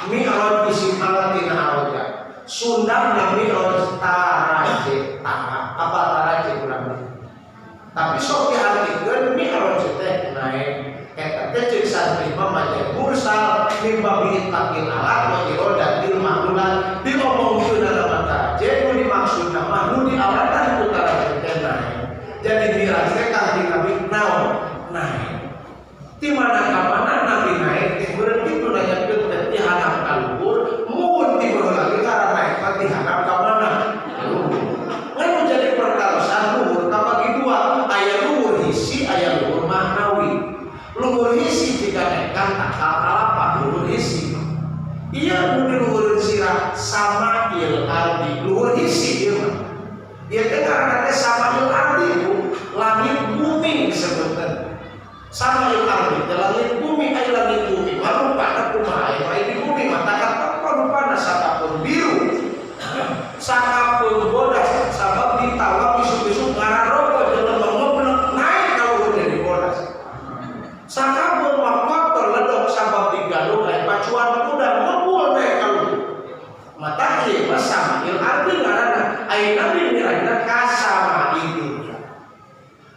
Mi'raj isim alat tina aroja. Sunda Mi'raj taraje tangga apa taraje urang. Tapi sok dihartikeun Mi'raj teh naik eta teh cek santri mah majaz mursal min babi itlaqil alat wa iradatil ma'lulat. Diomongkeun nama taraje, nu dimaksudna mah nu dialatan ku taraje teh naik. Jadi Mi'raj teh Kanjeng Nabi naon? Naik. Di mana ka mana Nabi naik teh? Meureun kitu nanyakeun teh ti handap ka luhur, mun ti baheula lagi karena naik mah ti handap ka mana? Luhur. Lalu jadi pertarosan luhur kabagi dua, aya luhur hisi, aya luhur maknawi. Luhur hisi jika naikkan tangkal kalapa luhur hisi. Iya, nu diluhureun sirah sama'il ardi, luhur hisi ieu mah. Ieu teh ngaranna teh sama'il ardi, Bu, langit bumi disebutkan. Sama'il ardi teh langit bumi, aya langit bumi. Mah rupana kumaha aya di bumi mah takatempo rupana sakapeung biru. Sakapeung bodas sabab ditawang isuk-isuk ngararogo jelema ngoblek naik ka luhur jadi bodas. Sakapeung mah kotor ledok sabab digalung aya pacuan kuda ngebul naik ka luhur. Mata ieu mah sama'il ardi ngaranna. Aya Nabi mirajna ka sama'i dunya.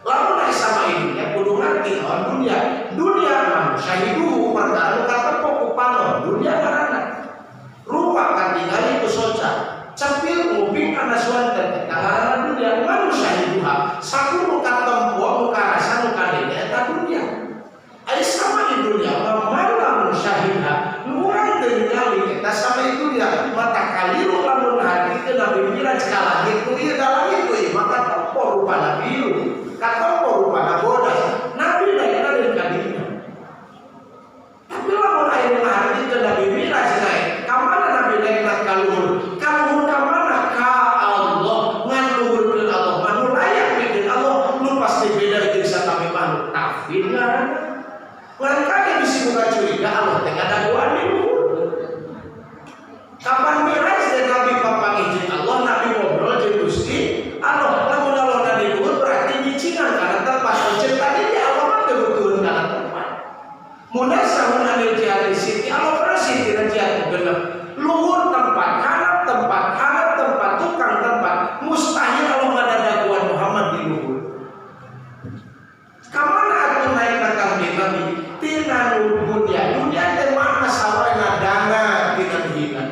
Lamun aya sama'i dunya kudu ngerti naon dunia. Dunia manusia hidup perkara nu katempo ku panon dunia ngaranna. Rupa katingali ku soca. Cepil nguping kana suanten eta ngaranna dunia manusia hidup. Sakur nu katempo nu karasa nu kadenge eta dunia. Aya sama'i dunya mah malam syahidha. Nu urang teu ningali eta sama'i dunya. Mata kaliru lamun hartikeun Nabi Miraj ka langit nu ieu ka langit nu ieu maka tempo rupana biru. Katempo rupana bodas. Nabi naikna deui ka dinya. Tapi lamun aya nu ngahartikeun Nabi Miraj naik, ka mana Nabi naikna? Ka luhur? Ka luhur ka mana? Ka Allah. Ngan luhurkeun Allah mah nu layak pikeun Allah, nu pasti beda jeung sakabeh makhluk. Tafwid ngaranna. Ngan kade bisi buka curiga Allah teh ngadaguan di luhur. Kapan Miraj teh Nabi papanggih jeung Allah, Nabi ngobrol jeung Gusti Allah. Lamun Allah di luhur berarti nyicingan kana tempat. Ceuk tadi di Allah mah teu butuheun kana tempat. Munazzahun anil jihati sitti, Allah bersih tina jihat genep. Luhur tempat, handap tempat, handap tempat, tukang tempat. Mustahil Allah ngadadaguan Muhammad di luhur. Kamana atuh naik ka Kangjeng Nabi? Tina dunia. Dunia teh mana sawarena dana tina hina.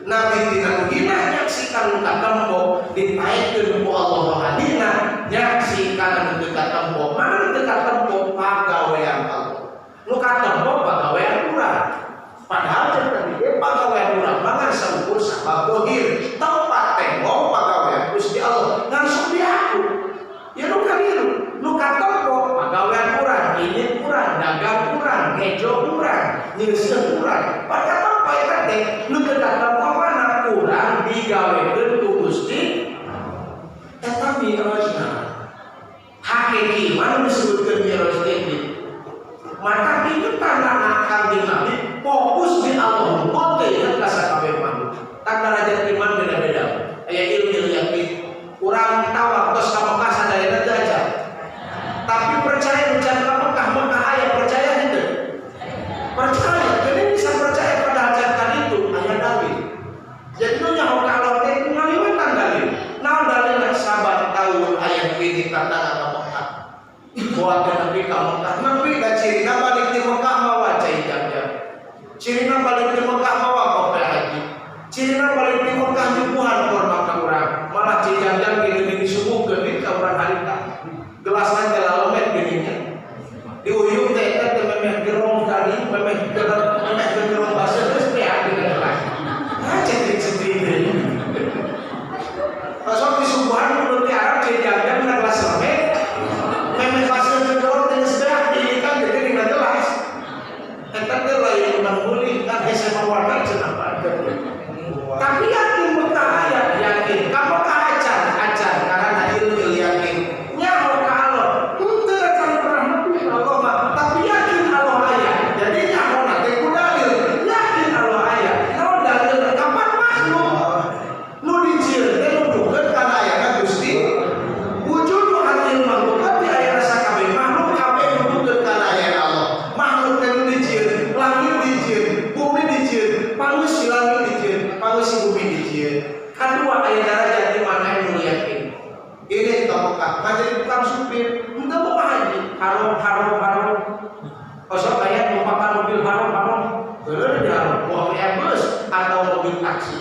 Nabi tina hina nyaksikan nu katempo ditaekkeun ku Allah rohanina nyaksikan anu teu katempo. Mana nu teu katempo? Pagawean Allah. Nu katempo pagawean urang. Padahal cek tadi ge pagawean urang mah ngan saukur sabab dohir. Tempat tembok pagawean Gusti Allah langsung diaku. Ya nu kaliru, nu katempo pagawean urang, ini kurang, dagang kurang, ngejo kurang, nyeuseun kurang. Pada katempo eta teh nu teu katempo mana kurang digawekeun ku Gusti. Eta Mi'rajna. Hakiki mana disebutkeun Mi'raj teh? Maka itu tanda Kanjeng Nabi fokus di Allah, kote ingat ka sakabeh makhluk. Tanda derajat iman beda-beda. Aya ilmu yakin. Urang tawaf tos ka Mekah sadayana teu aja. Tapi percaya ujian ka Mekah, Mekah aya percaya gitu. Percaya, jadi bisa percaya pada ajaran itu aya dalil. Jadi nu nyaho ka Allah teh ngaliwatan dalil. Naon dalilna? Saban tahun aya ini tatangga ka Mekah. Buat Nabi ka Mekah, Nabi da cirina balik di Mekah mawa cai jam-jam. Cirina balik di Mekah mawa koper haji. Cirina balik di Mekah nyuguhan korma ka urang. Malah cai jam-jam gini disuguhkeun ka urang harita. Gelasna teh lalomet geuning. Diuyung teh eta teh memeh gerong tadi, memeh gerong, memeh gerong baseuh geus beak dina gelas. Ah, cetik-cetik deui. Pasok disuguhan kudu ti Arab cai jam-jam dina gelas lemet. Memeh baseuh gerong teh geus beak diikan jadi dina gelas. Eta teh lain urang meuli kan hese. Osok aya numpakan mobil haram-haram, bener di haram, mobil bus atau mobil taksi.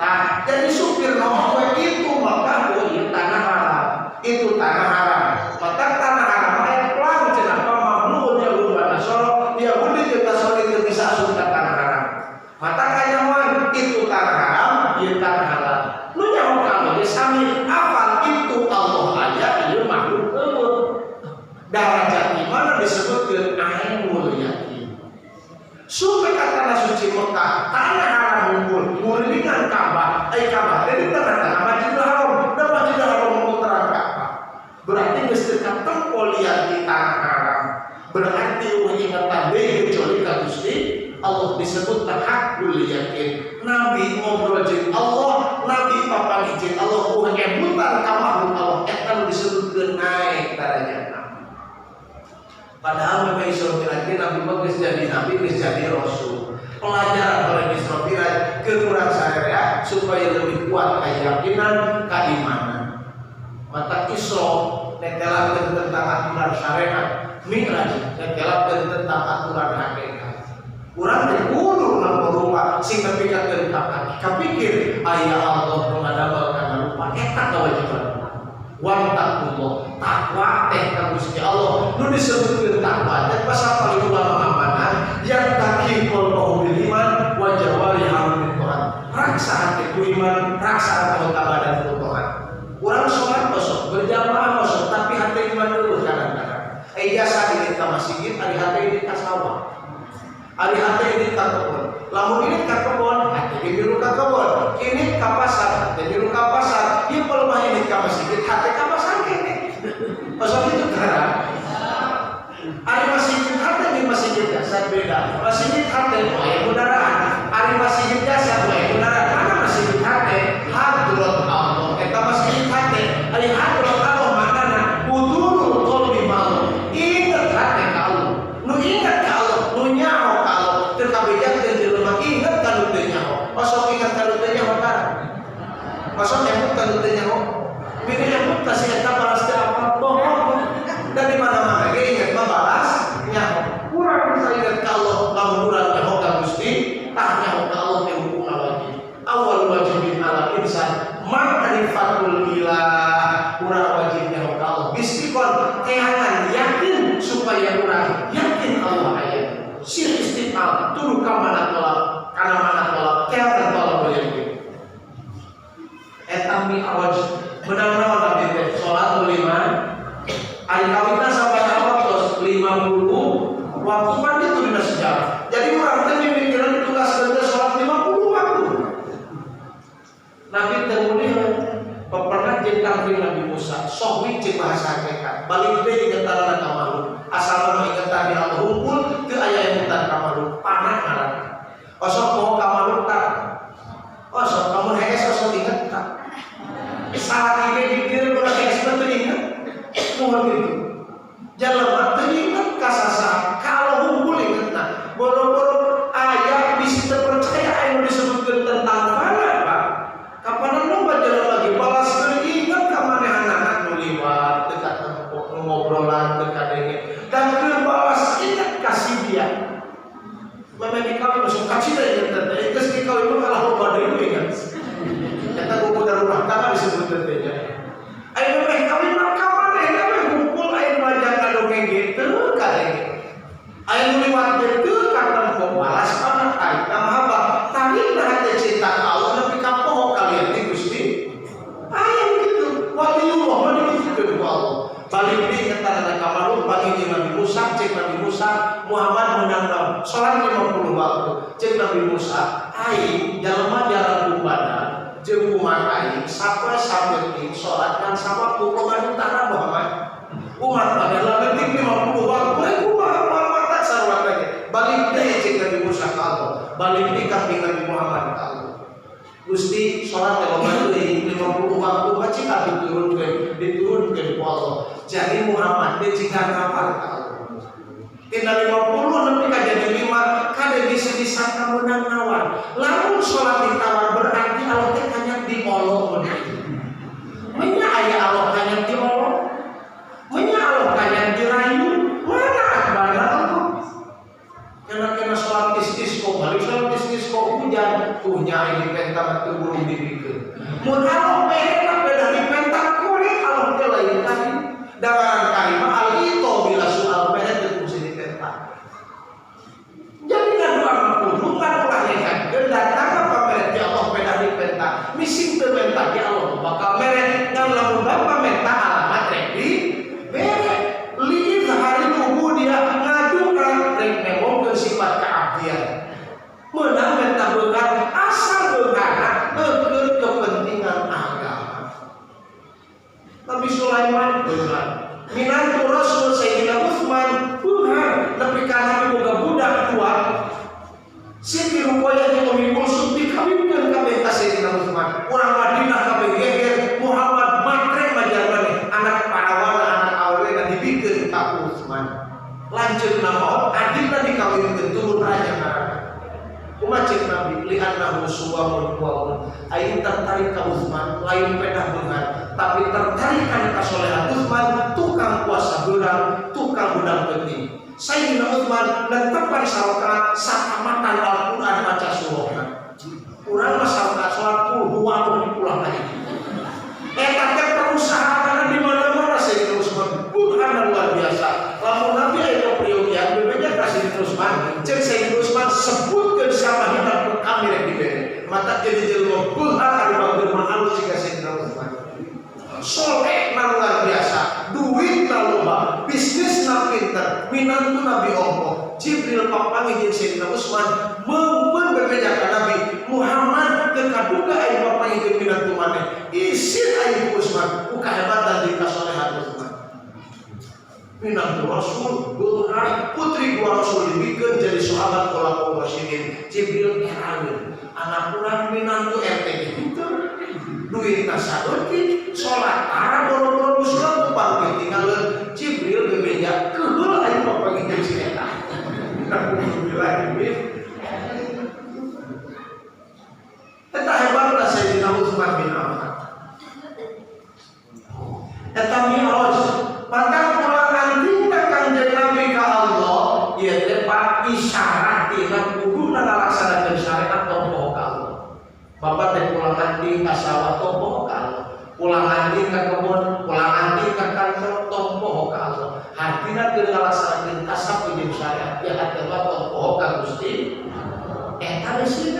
Nah, jadi supir nomor itu maka oh, tanah haram, itu tanah haram. Maka tanah haram aya pelang cenah mamnuun Yahudi wa Nasara, Yahudi jeung Nasrani teu bisa asup ka tanah haram. Mata kanyahoan itu tanah haram, ieu tanah halal. Nu nyaho ka Allah ge sami, apal itu Allah aya ieu makhluk euweuh. Darajat di mana disebutkeun ainul yakin. Sampai ka tanah suci Mekah, tanah haram unggul, ngurilingan Ka'bah, ai Ka'bah teh di tengah-tengah Masjidil Haram, dan Masjidil Haram memutarkan Ka'bah. Berarti geus teu katempo liat di tanah haram. Berarti euweuh ingetan deui kecuali ka Gusti Allah, disebut hakul yakin. Nabi ngobrol jeung Allah, Nabi papanggih jeung Allah, euweuh emutan ka makhluk Allah, eta nu disebutkeun naik darajatna. Padahal memang Isra Mi'raj Nabi mah geus jadi nabi, geus jadi rasul. Pelajaran oleh Isra Mi'raj ke urang sadaya supaya lebih kuat keyakinan, keimanan. Mata Isra netelakeun tentang aturan syariat, Mi'raj netelakeun tentang aturan hakikat. Urang teh kudu nempo rupa sing nepi ka kapikir aya Allah nu ngadamel kana rupa eta kewajiban. Wattaqullah, takwa teh ka Gusti Allah. Nu disebutkeun takwa teh pasal paling ulama amanah yang taki qalbahu bil iman wa jawarihahu bil taat. Raksa hati ku iman, raksa anggota badan ku taat. Urang sholat osok, berjamaah osok, tapi hati iman dulu kadang-kadang. Jasa ini ka masjid, ari hati ini ka sawah. Ari hati ini ka kebun. Lamun ini ka kebun, hati milu ka kebun. Ini ka pasar, hati milu ka pasar. Ieu pelmah ini ka masjid, hati ka pasar kene. Osok itu karena ari masjid hati di masjid dasar beda. Masjid hati aya kendaraan. Ari masjid dasar aya kendaraan. Mana masjid hati? Hadrat Allah. Eta masjid hati. Ari hadrat Allah maknana hudurul qalbi ma'allah. Ingat hati ka Allah. Nu ingat ka Allah, nu nyaho ka Allah. Teu kabejakeun jelema ingat ka nu teu nyaho. Osok ingat ka nu teu nyaho tara. Osok emut ka nu teu nyaho. Bini emut ka si eta balas teu apa bohong. Dan di mana-mana ge ingat mah balas nyaho. Urang bisa ingat ka Allah lamun urang nyaho ka Gusti, tah nyaho ka Allah teh hukumna wajib. Awal wajibin ala insan ma'rifatul ilah. Urang wajib nyaho ka Allah. Bistikon teangan yakin supaya urang yakin Allah aya. Sir istiqam tuluy ka mana tolak, kana mana tolak, teangan tolak yakin. Eta mi'raj menang naon Nabi teh? Salat lima. Ari kawitna sabaraha waktu? 50 waktu kan itu dina sejarah. Jadi urang teh mimikiran tugas kerja salat 50 waktu. Nabi teh mulih pernah jeung Kangjeng Nabi Musa, sohwi jeung bahasa hakikat. Balik deui ingetanana ka makhluk. Asal mah ingetan di Allah hungkul teu aya emutan ka makhluk. Panah ngaranna. Osok poho ka makhluk tah. Osok kamu hees osok inget tak. Salah ini dikira urang hees mah teu inget. Mohon gitu. Jelema teu inget ka sasaha kalau hungkul ingetna. Boro-boro aya bisi teu percaya aya nu disebutkeun tentang fana, Pak. Kapanan loba jelema ge balas teu inget ka manehanana nu liwat teu katempo, nu ngobrolan teu kadenge. Dan keur balas inget ka si dia. Memang dikawin masuk kacida inget teh. Geus dikawin mah kalah loba deui nu inget. Eta kuku rumah tangga disebut teh nya. Ayo memeh kawin mah ka manehna we hungkul aya nu ngajak ngadongeng ge teu kadenge. Aya nu liwat ge teu katempo balas mana tarikna mahabbah. Tarikna hate cinta ka Allah nepi ka poho kalian ti Gusti. Aya begitu. Waliullah mah dikitukeun ku Allah. Balik deui ingetanana ka makhluk panggil Nabi Musa, cek Nabi Musa, Muhammad menang naon? Salat 50 waktu. Cek Nabi Musa, aing jalma jarang ku badan jeung umat aing sapoe sapenting salat kan sawaktu pemerintah Muhammad. Umat adalah leutik 50 waktu. Eh kumaha Muhammad tak sarua lagi. Balik deui cek Nabi Musa ka Allah. Balik deui ka Nabi Muhammad ka Allah. Gusti salat teh loba deui 50 waktu mah cik diturunkeun, diturunkeun ku Allah. Jadi Muhammad teh jika ngapal ka Allah. Tina 50 nepi ka jadi 5 kade bisa disangka menang nawar. Lamun salat ditawar berarti Allah teh kanya diolok mun kitu. Menya aya Allah kanya diolok. Menya Allah kanya dirayu. Mana akbarna Allah? Puguhnya aya dipenta mah teu buru dibikeun. Mun Allah mere mah beda dipenta kuring Allah teh lain kali. Dangaran karimah al itu bila soal mere teu kudu dipenta. Jadi ngadoa mah kudu kan ulah nyekankeun datang ka pamere ti Allah beda dipenta. Mising teu menta ge Allah bakal mere, ngan lamun bapa menta alamat rek di bere. Liizharil ubudiyah, ngadoa rek nembongkeun sifat keabdian. Menang menta beunghar asal beungharna keur kepentingan agama. Nabi Sulaiman beunghar. Minantu Rasul Sayyidina Utsman beunghar nepi ka Nabi boga budak dua. Siti Ruqayyah jeung Umi Kulsum dikawinkeun kabeh ka Sayyidina Utsman. Urang Madinah kabeh geger, Muhammad matre majar maneh anak parawana anak awena dibikeun ka Utsman. Lanceukna maot, adikna dikawinkeun turun raja ngaranna. Kumaha ceuk Nabi li'annahu suwamun qawmun. Aing tertarik ka Utsman lain pedah beunghar, tapi tertarik kana kasolehan Utsman, tukang puasa beurang, tukang hudang peuting. Sayyidina Utsman netepan sarakaat satamatan Al-Qur'an maca surahna. Urang mah sarakaat salat qul huwallahu dipulang ka hiji. Eta teh perusahaan di mana-mana Sayyidina Utsman beungharna luar biasa. Lamun Nabi aya kepriyogian bebeja ka Sayyidina Utsman, ceuk Sayyidina Utsman sebutkeun sama hina kami rek dibere. Mata jadi jelema beunghar ari bageur mah halus siga Sayyidina Utsman. Soleh na luar biasa, duit na loba, bisnis na pinter, minantu Nabi Allah. Jibril papanggih jeung Sayyidina Utsman, meungpeun bebeja ka Nabi Muhammad teu kaduga aya papanggih jeung minantu maneh. Isin aing ku Utsman ku kahebatan jeung kasolehan Utsman. Minantu Rasul, beunghar, putri dua Rasul dibikeun jadi sahabat Khulafaur Rasyidin. Jibril eraeun, anak urang minantu RT gitu. Duitna saeutik, salat tara boro-boro nu salat nu tinggal Jibril bebeja keheul aing papanggih jeung si eta. Alhamdulillah min. Eta hebatna Sayyidina Utsman bin Affan. Eta Mi'raj, pantang pulang antingna Kangjeng Nabi ka Allah, ieu teh Pak isyarat tina kuduna ngalaksanakeun syariat tong poho ka Allah. Bapak teh pulang anting ka sawah tong poho ka Allah. Pulang anting ka kebun, pulang anting ka kantor tong poho ka Allah. Hartina teu ngalaksanakeun kasab jeung syariat, ya hate mah tong poho ka Gusti. Eta geus.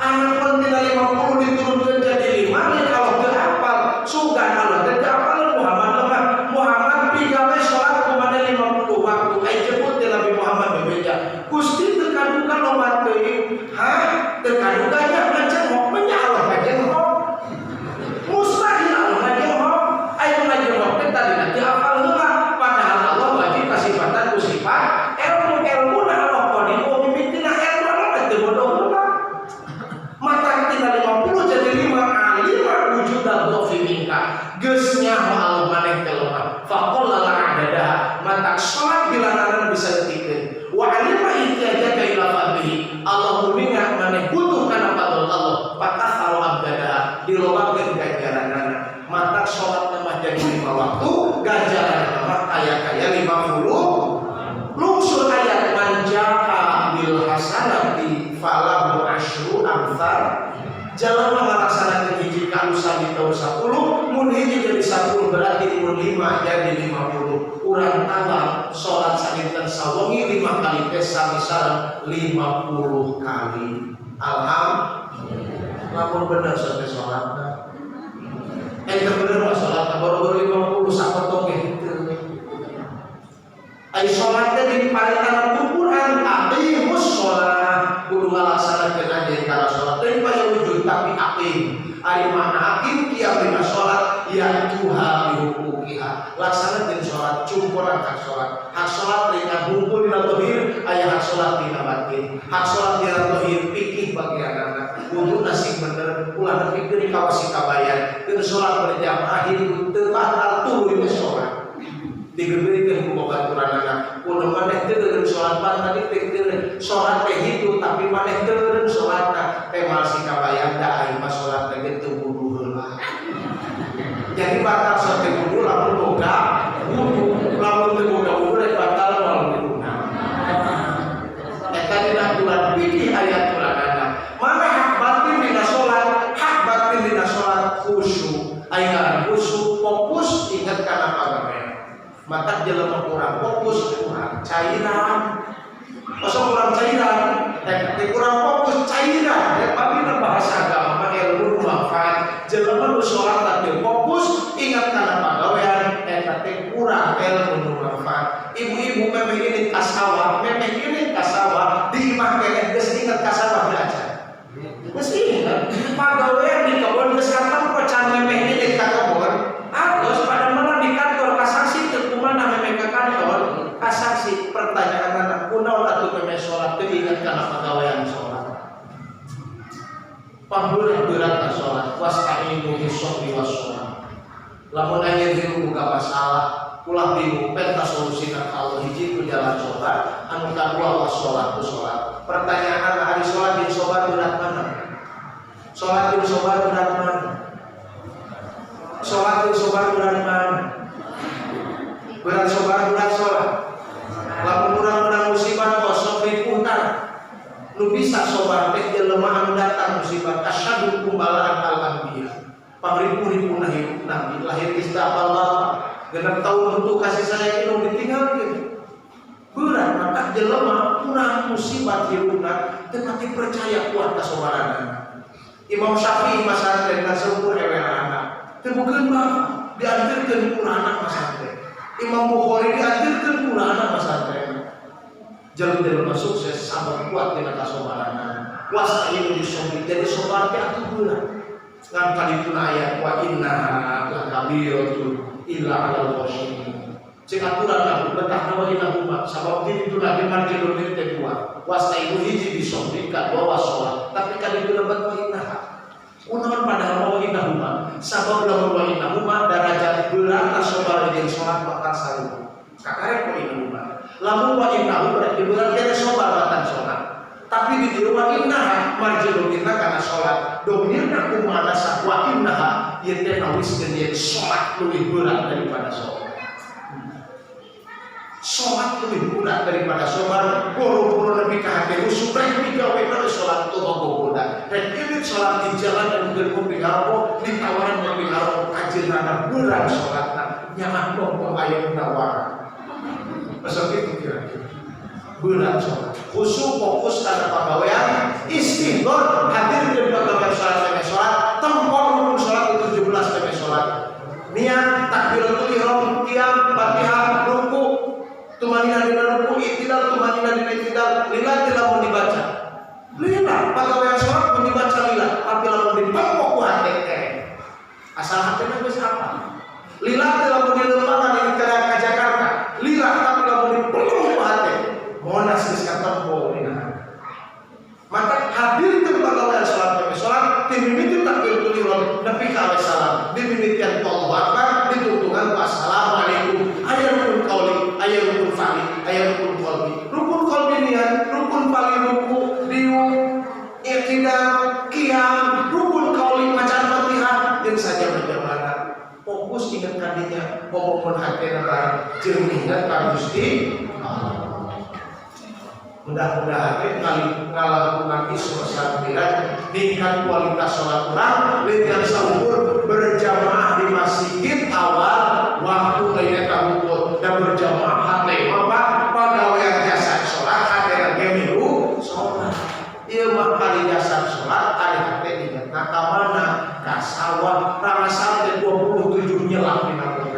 Anak pun tina 50 diturunkan jadi 5, lain kalau teu hafal, sugan Allah teh teu hafal Muhammad lemah. Muhammad pigawe salat kumana 50 waktu. Ai jemput teh Nabi Muhammad bebeja. Gusti teu kaduga loba teuing. Hah? Teu kaduga nya ngajengok menya Allah ngajengok. Mustahil Allah ngajengok. Ai ngajengok teh tadina teu hafal heula. Padahal Allah wajib kasifatan ku sifat ilmu ilmu na Allah qadir wa mimitina ilmu Allah teu bodoh heula. Mata tina 50 jadi 5 alima wujuda dhafi minka. Geus nyaho Allah maneh teh lemah. Faqalla adada mata salat bilangan bisa letikeun. Wa alima ihtiyajaka ila fadlihi. Allah uninga maneh butuh kana fadl Allah. Fakatsara abdada dilobakeun ganjaranana. Mata salat mah jadi 5 waktu, ganjaran mah kaya-kaya 50. Lungsur ayat man jaa bil hasanati falahu asyru amsal. Jalma ngalaksanakeun hiji kalusan di tahun 10, mun hiji jadi 10 berarti mun 5 jadi 50. Urang tambah salat sadinten sawengi 5 kali teh sami sareng 50 kali. Alhamdulillah. Lamun bener sampai salatna. Teu bener mah salatna baru-baru 50 sapotong ge henteu. Ai salat teh diparentahna ku Quran aqimus shalah, kudu ngalaksanakeun anjeun kana salat. Lain pada wujud tapi aqim. Ari makna aqim kiam dina salat ya tuha bihuquqiha. Laksanakeun salat cumporan hak salat. Hak salat dina hungkul dina zahir, aya hak salat dina batin. Hak salat dina zahir fikih bagianana. Wuduna sing bener, ulah nepi deui kawasi kabayan. Keur salat berjamaah hidup teu batal tuluy we salat. Digegerikeun ku babaturanana. Kudu maneh teu eureun salat pan tadi teh teu salat teh hitu tapi maneh teu eureun salatna teh masih kabayan da aing mah salat teh teu wudu heula. Jadi batal salat teh wudu lamun boga wudu, lamun teu boga wudu rek batal moal wuduna. Eta dina bulan fikih ayat tulanana. Mana hak Maka jelema kurang fokus, kurang cairan. Masa kurang cairan, kurang fokus cairan. Ya, pamina bahasa agama mah ilmu manfaat. Jelema nu salat tapi fokus, ingat kana pagawean, eta teh kurang ilmu nu manfaat. Ibu-ibu memeh ini ka sawah, memeh ini ka sawah, di imah keneh geus inget ka sawah teu acan. Geus inget, pagawean di kebon geus katempo can memeh ini ka kebon. Atos pada malam di kantor kasaksi teu kumaha memeh ka kantor, kasaksi pertanyaan anak kunaon atuh memeh salat teu inget kana pagawean salat. Pangberat-berat salat, wasta'inu bis-shabri was-shalah. Lamun anjeun hirup boga masalah, ulah bingung, penta solusina ka Allah. Hiji ku jalan salat, anu kadua was salat ku salat. Pertanyaan, ari salat jeung sabar berat mana? Salat jeung sabar berat mana? Salat jeung sabar berat mana? Berat sabar, berat salat. Lamun urang menang musibah kosong ripuh, nu bisa sobar teh jelema anu datang musibah asyadul kumbalaan al anbiya. Pangripuh-ripuhna hirup nabi, lahir geus apal bapak 6 tahun untuk kasih sayang indung ditinggalkeun, berat. Maka jelema kurang musibah hirupna tetapi percaya kuat kasobaranana. Imam Syafi'i masantren kan seukur ewe anak teu boga bapak, diantarkeun ku anak masantren. Imam Bukhari diantarkeun ku anak masantren. Jalan-jalan sukses sabar kuat dina kasobaranana. Wasta'inu bisobri, jadi sobar teh atuh berat. Ngan kadituna ayat wa inna lakabiratun illa 'alal khashiin. Cek aturan aku betah wa inna huma sabab di itu nabi marjilun teh dua. Wasta'inu hiji bisobri, kadua wasolat. Tapi kadituna bet wa inna. Kunaon padahal wa inna huma? Sabab lamun wa inna huma darajat berat sobar jeung salat bakal sarua. Kakarek wa inna huma. Lamun wa inna berarti berat kene sobar batan salat. Tapi di dieu wa inna marjilun kana salat. Domirna kumaha sa wa inna ieu teh nawiskeun yen salat leuwih berat daripada salat. Salat lebih berat daripada sobar, boro-boro nepi ka hate rusuh rek migawe na salat tuh gogoda. Rek ini salat di jalan dan ngopi ngarokok, ditawaran ngopi ngarokok, kajenana berat salatna, nyaah nopo aya nawar. Masa gitu kira-kira. Berat salat. Khusyuk fokus kana pagawean, istihdor hadir di pagawean salat meme salat, tempor rukun salat itu 17 meme salat. Niat, takbiratul ihram, qiyam, Fatihah, ruku, tumanina dina ruku, i'tidal, tumanina dina i'tidal, lila tidak mau dibaca. Lila, pagawean salat mau dibaca lila, tapi lamun ditempok ku hate teh. Asal hatena geus apa? Lila tidak mau dilempangan ini ke Jakarta. Lila tapi lamun dipeluk ku hate. Monas geus katempo dina hate. Maka hadirkeun pagawean salat meme salat, dimimiti takbiratul ihram nepi ka salam, dimimitian ku Allahu Akbar, ditungtungan ku assalamualaikum. Aya rukun qauli, aya rukun fa'li, aya rukun qalbi. Rukun qalbi niat, rukun fa'li ruku, diuk, i'tidal, qiyam, rukun qauli maca Fatihah jeung saja berjamaah. Fokus ingat kadinya, ngomongkeun hatena bareng jeung ingat ka Gusti Allah. Mudah-mudahan teh kali ngalakukan Isra sareng Mi'raj ningkat kualitas sholat urang lain saukur berjamaah di masjid awal waktu lainnya kamu dan berjamaah hate mah Pak pagawean jasa sholat hate ge milu sholat. Ieu mah kali jasa sholat ari hate ingat ka mana, ka sawah rangasal teh 27 nyelam dina poe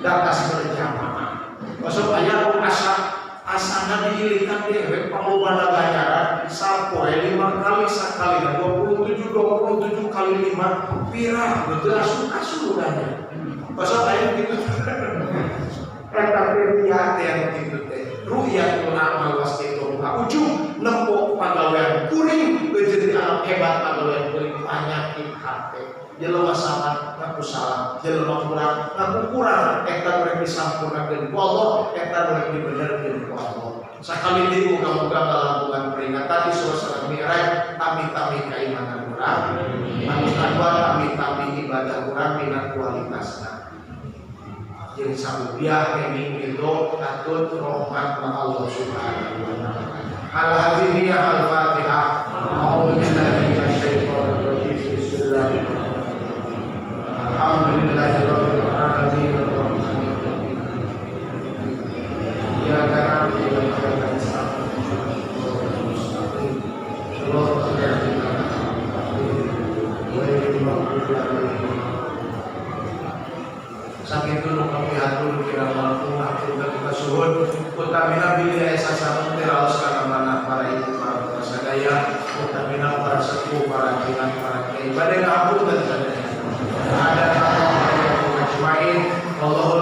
datas berjamaah. Masuk aya asa asana diilikan dewek panglobana ganjaran sapoe 5 kali sakali 27 27 kali 5 pirah betul asup ka surganya. Pasal aya gitu eta teh lihat yang gitu teh ru'yatul amal wastitoha ujung nempo pagawean kuring jadi anak hebat pagawean kuring penyakit hati. Jelema salah ngaku salah, jelema kurang ngaku kurang, eta rek disampurnakeun ku Allah, eta rek dibenerkeun ku Allah. Sakali deui muga-muga ngalakukan peringatan di suasana Mi'raj tami-tami keimanan urang, anu kadua tami-tami ibadah urang dina kualitasna. Jeung sarupiah kenging ridho katut rahmat Allah Subhanahu wa taala. Al hadhihi al-Fatihah. A'udzu billahi minasyaitonir rajim. Bismillahirrahmanirrahim. Alhamdulillahirabbil alamin. Sakitu nu kapihatur kirang langkung hapunten kasuhun, utamina bilih aya sasaran teh raos kana mana para ibu, para bapak sadaya, utamina para sepuh, para jiran, para kiai, bade ngapunten sadaya. Ada ajmain. Wallahu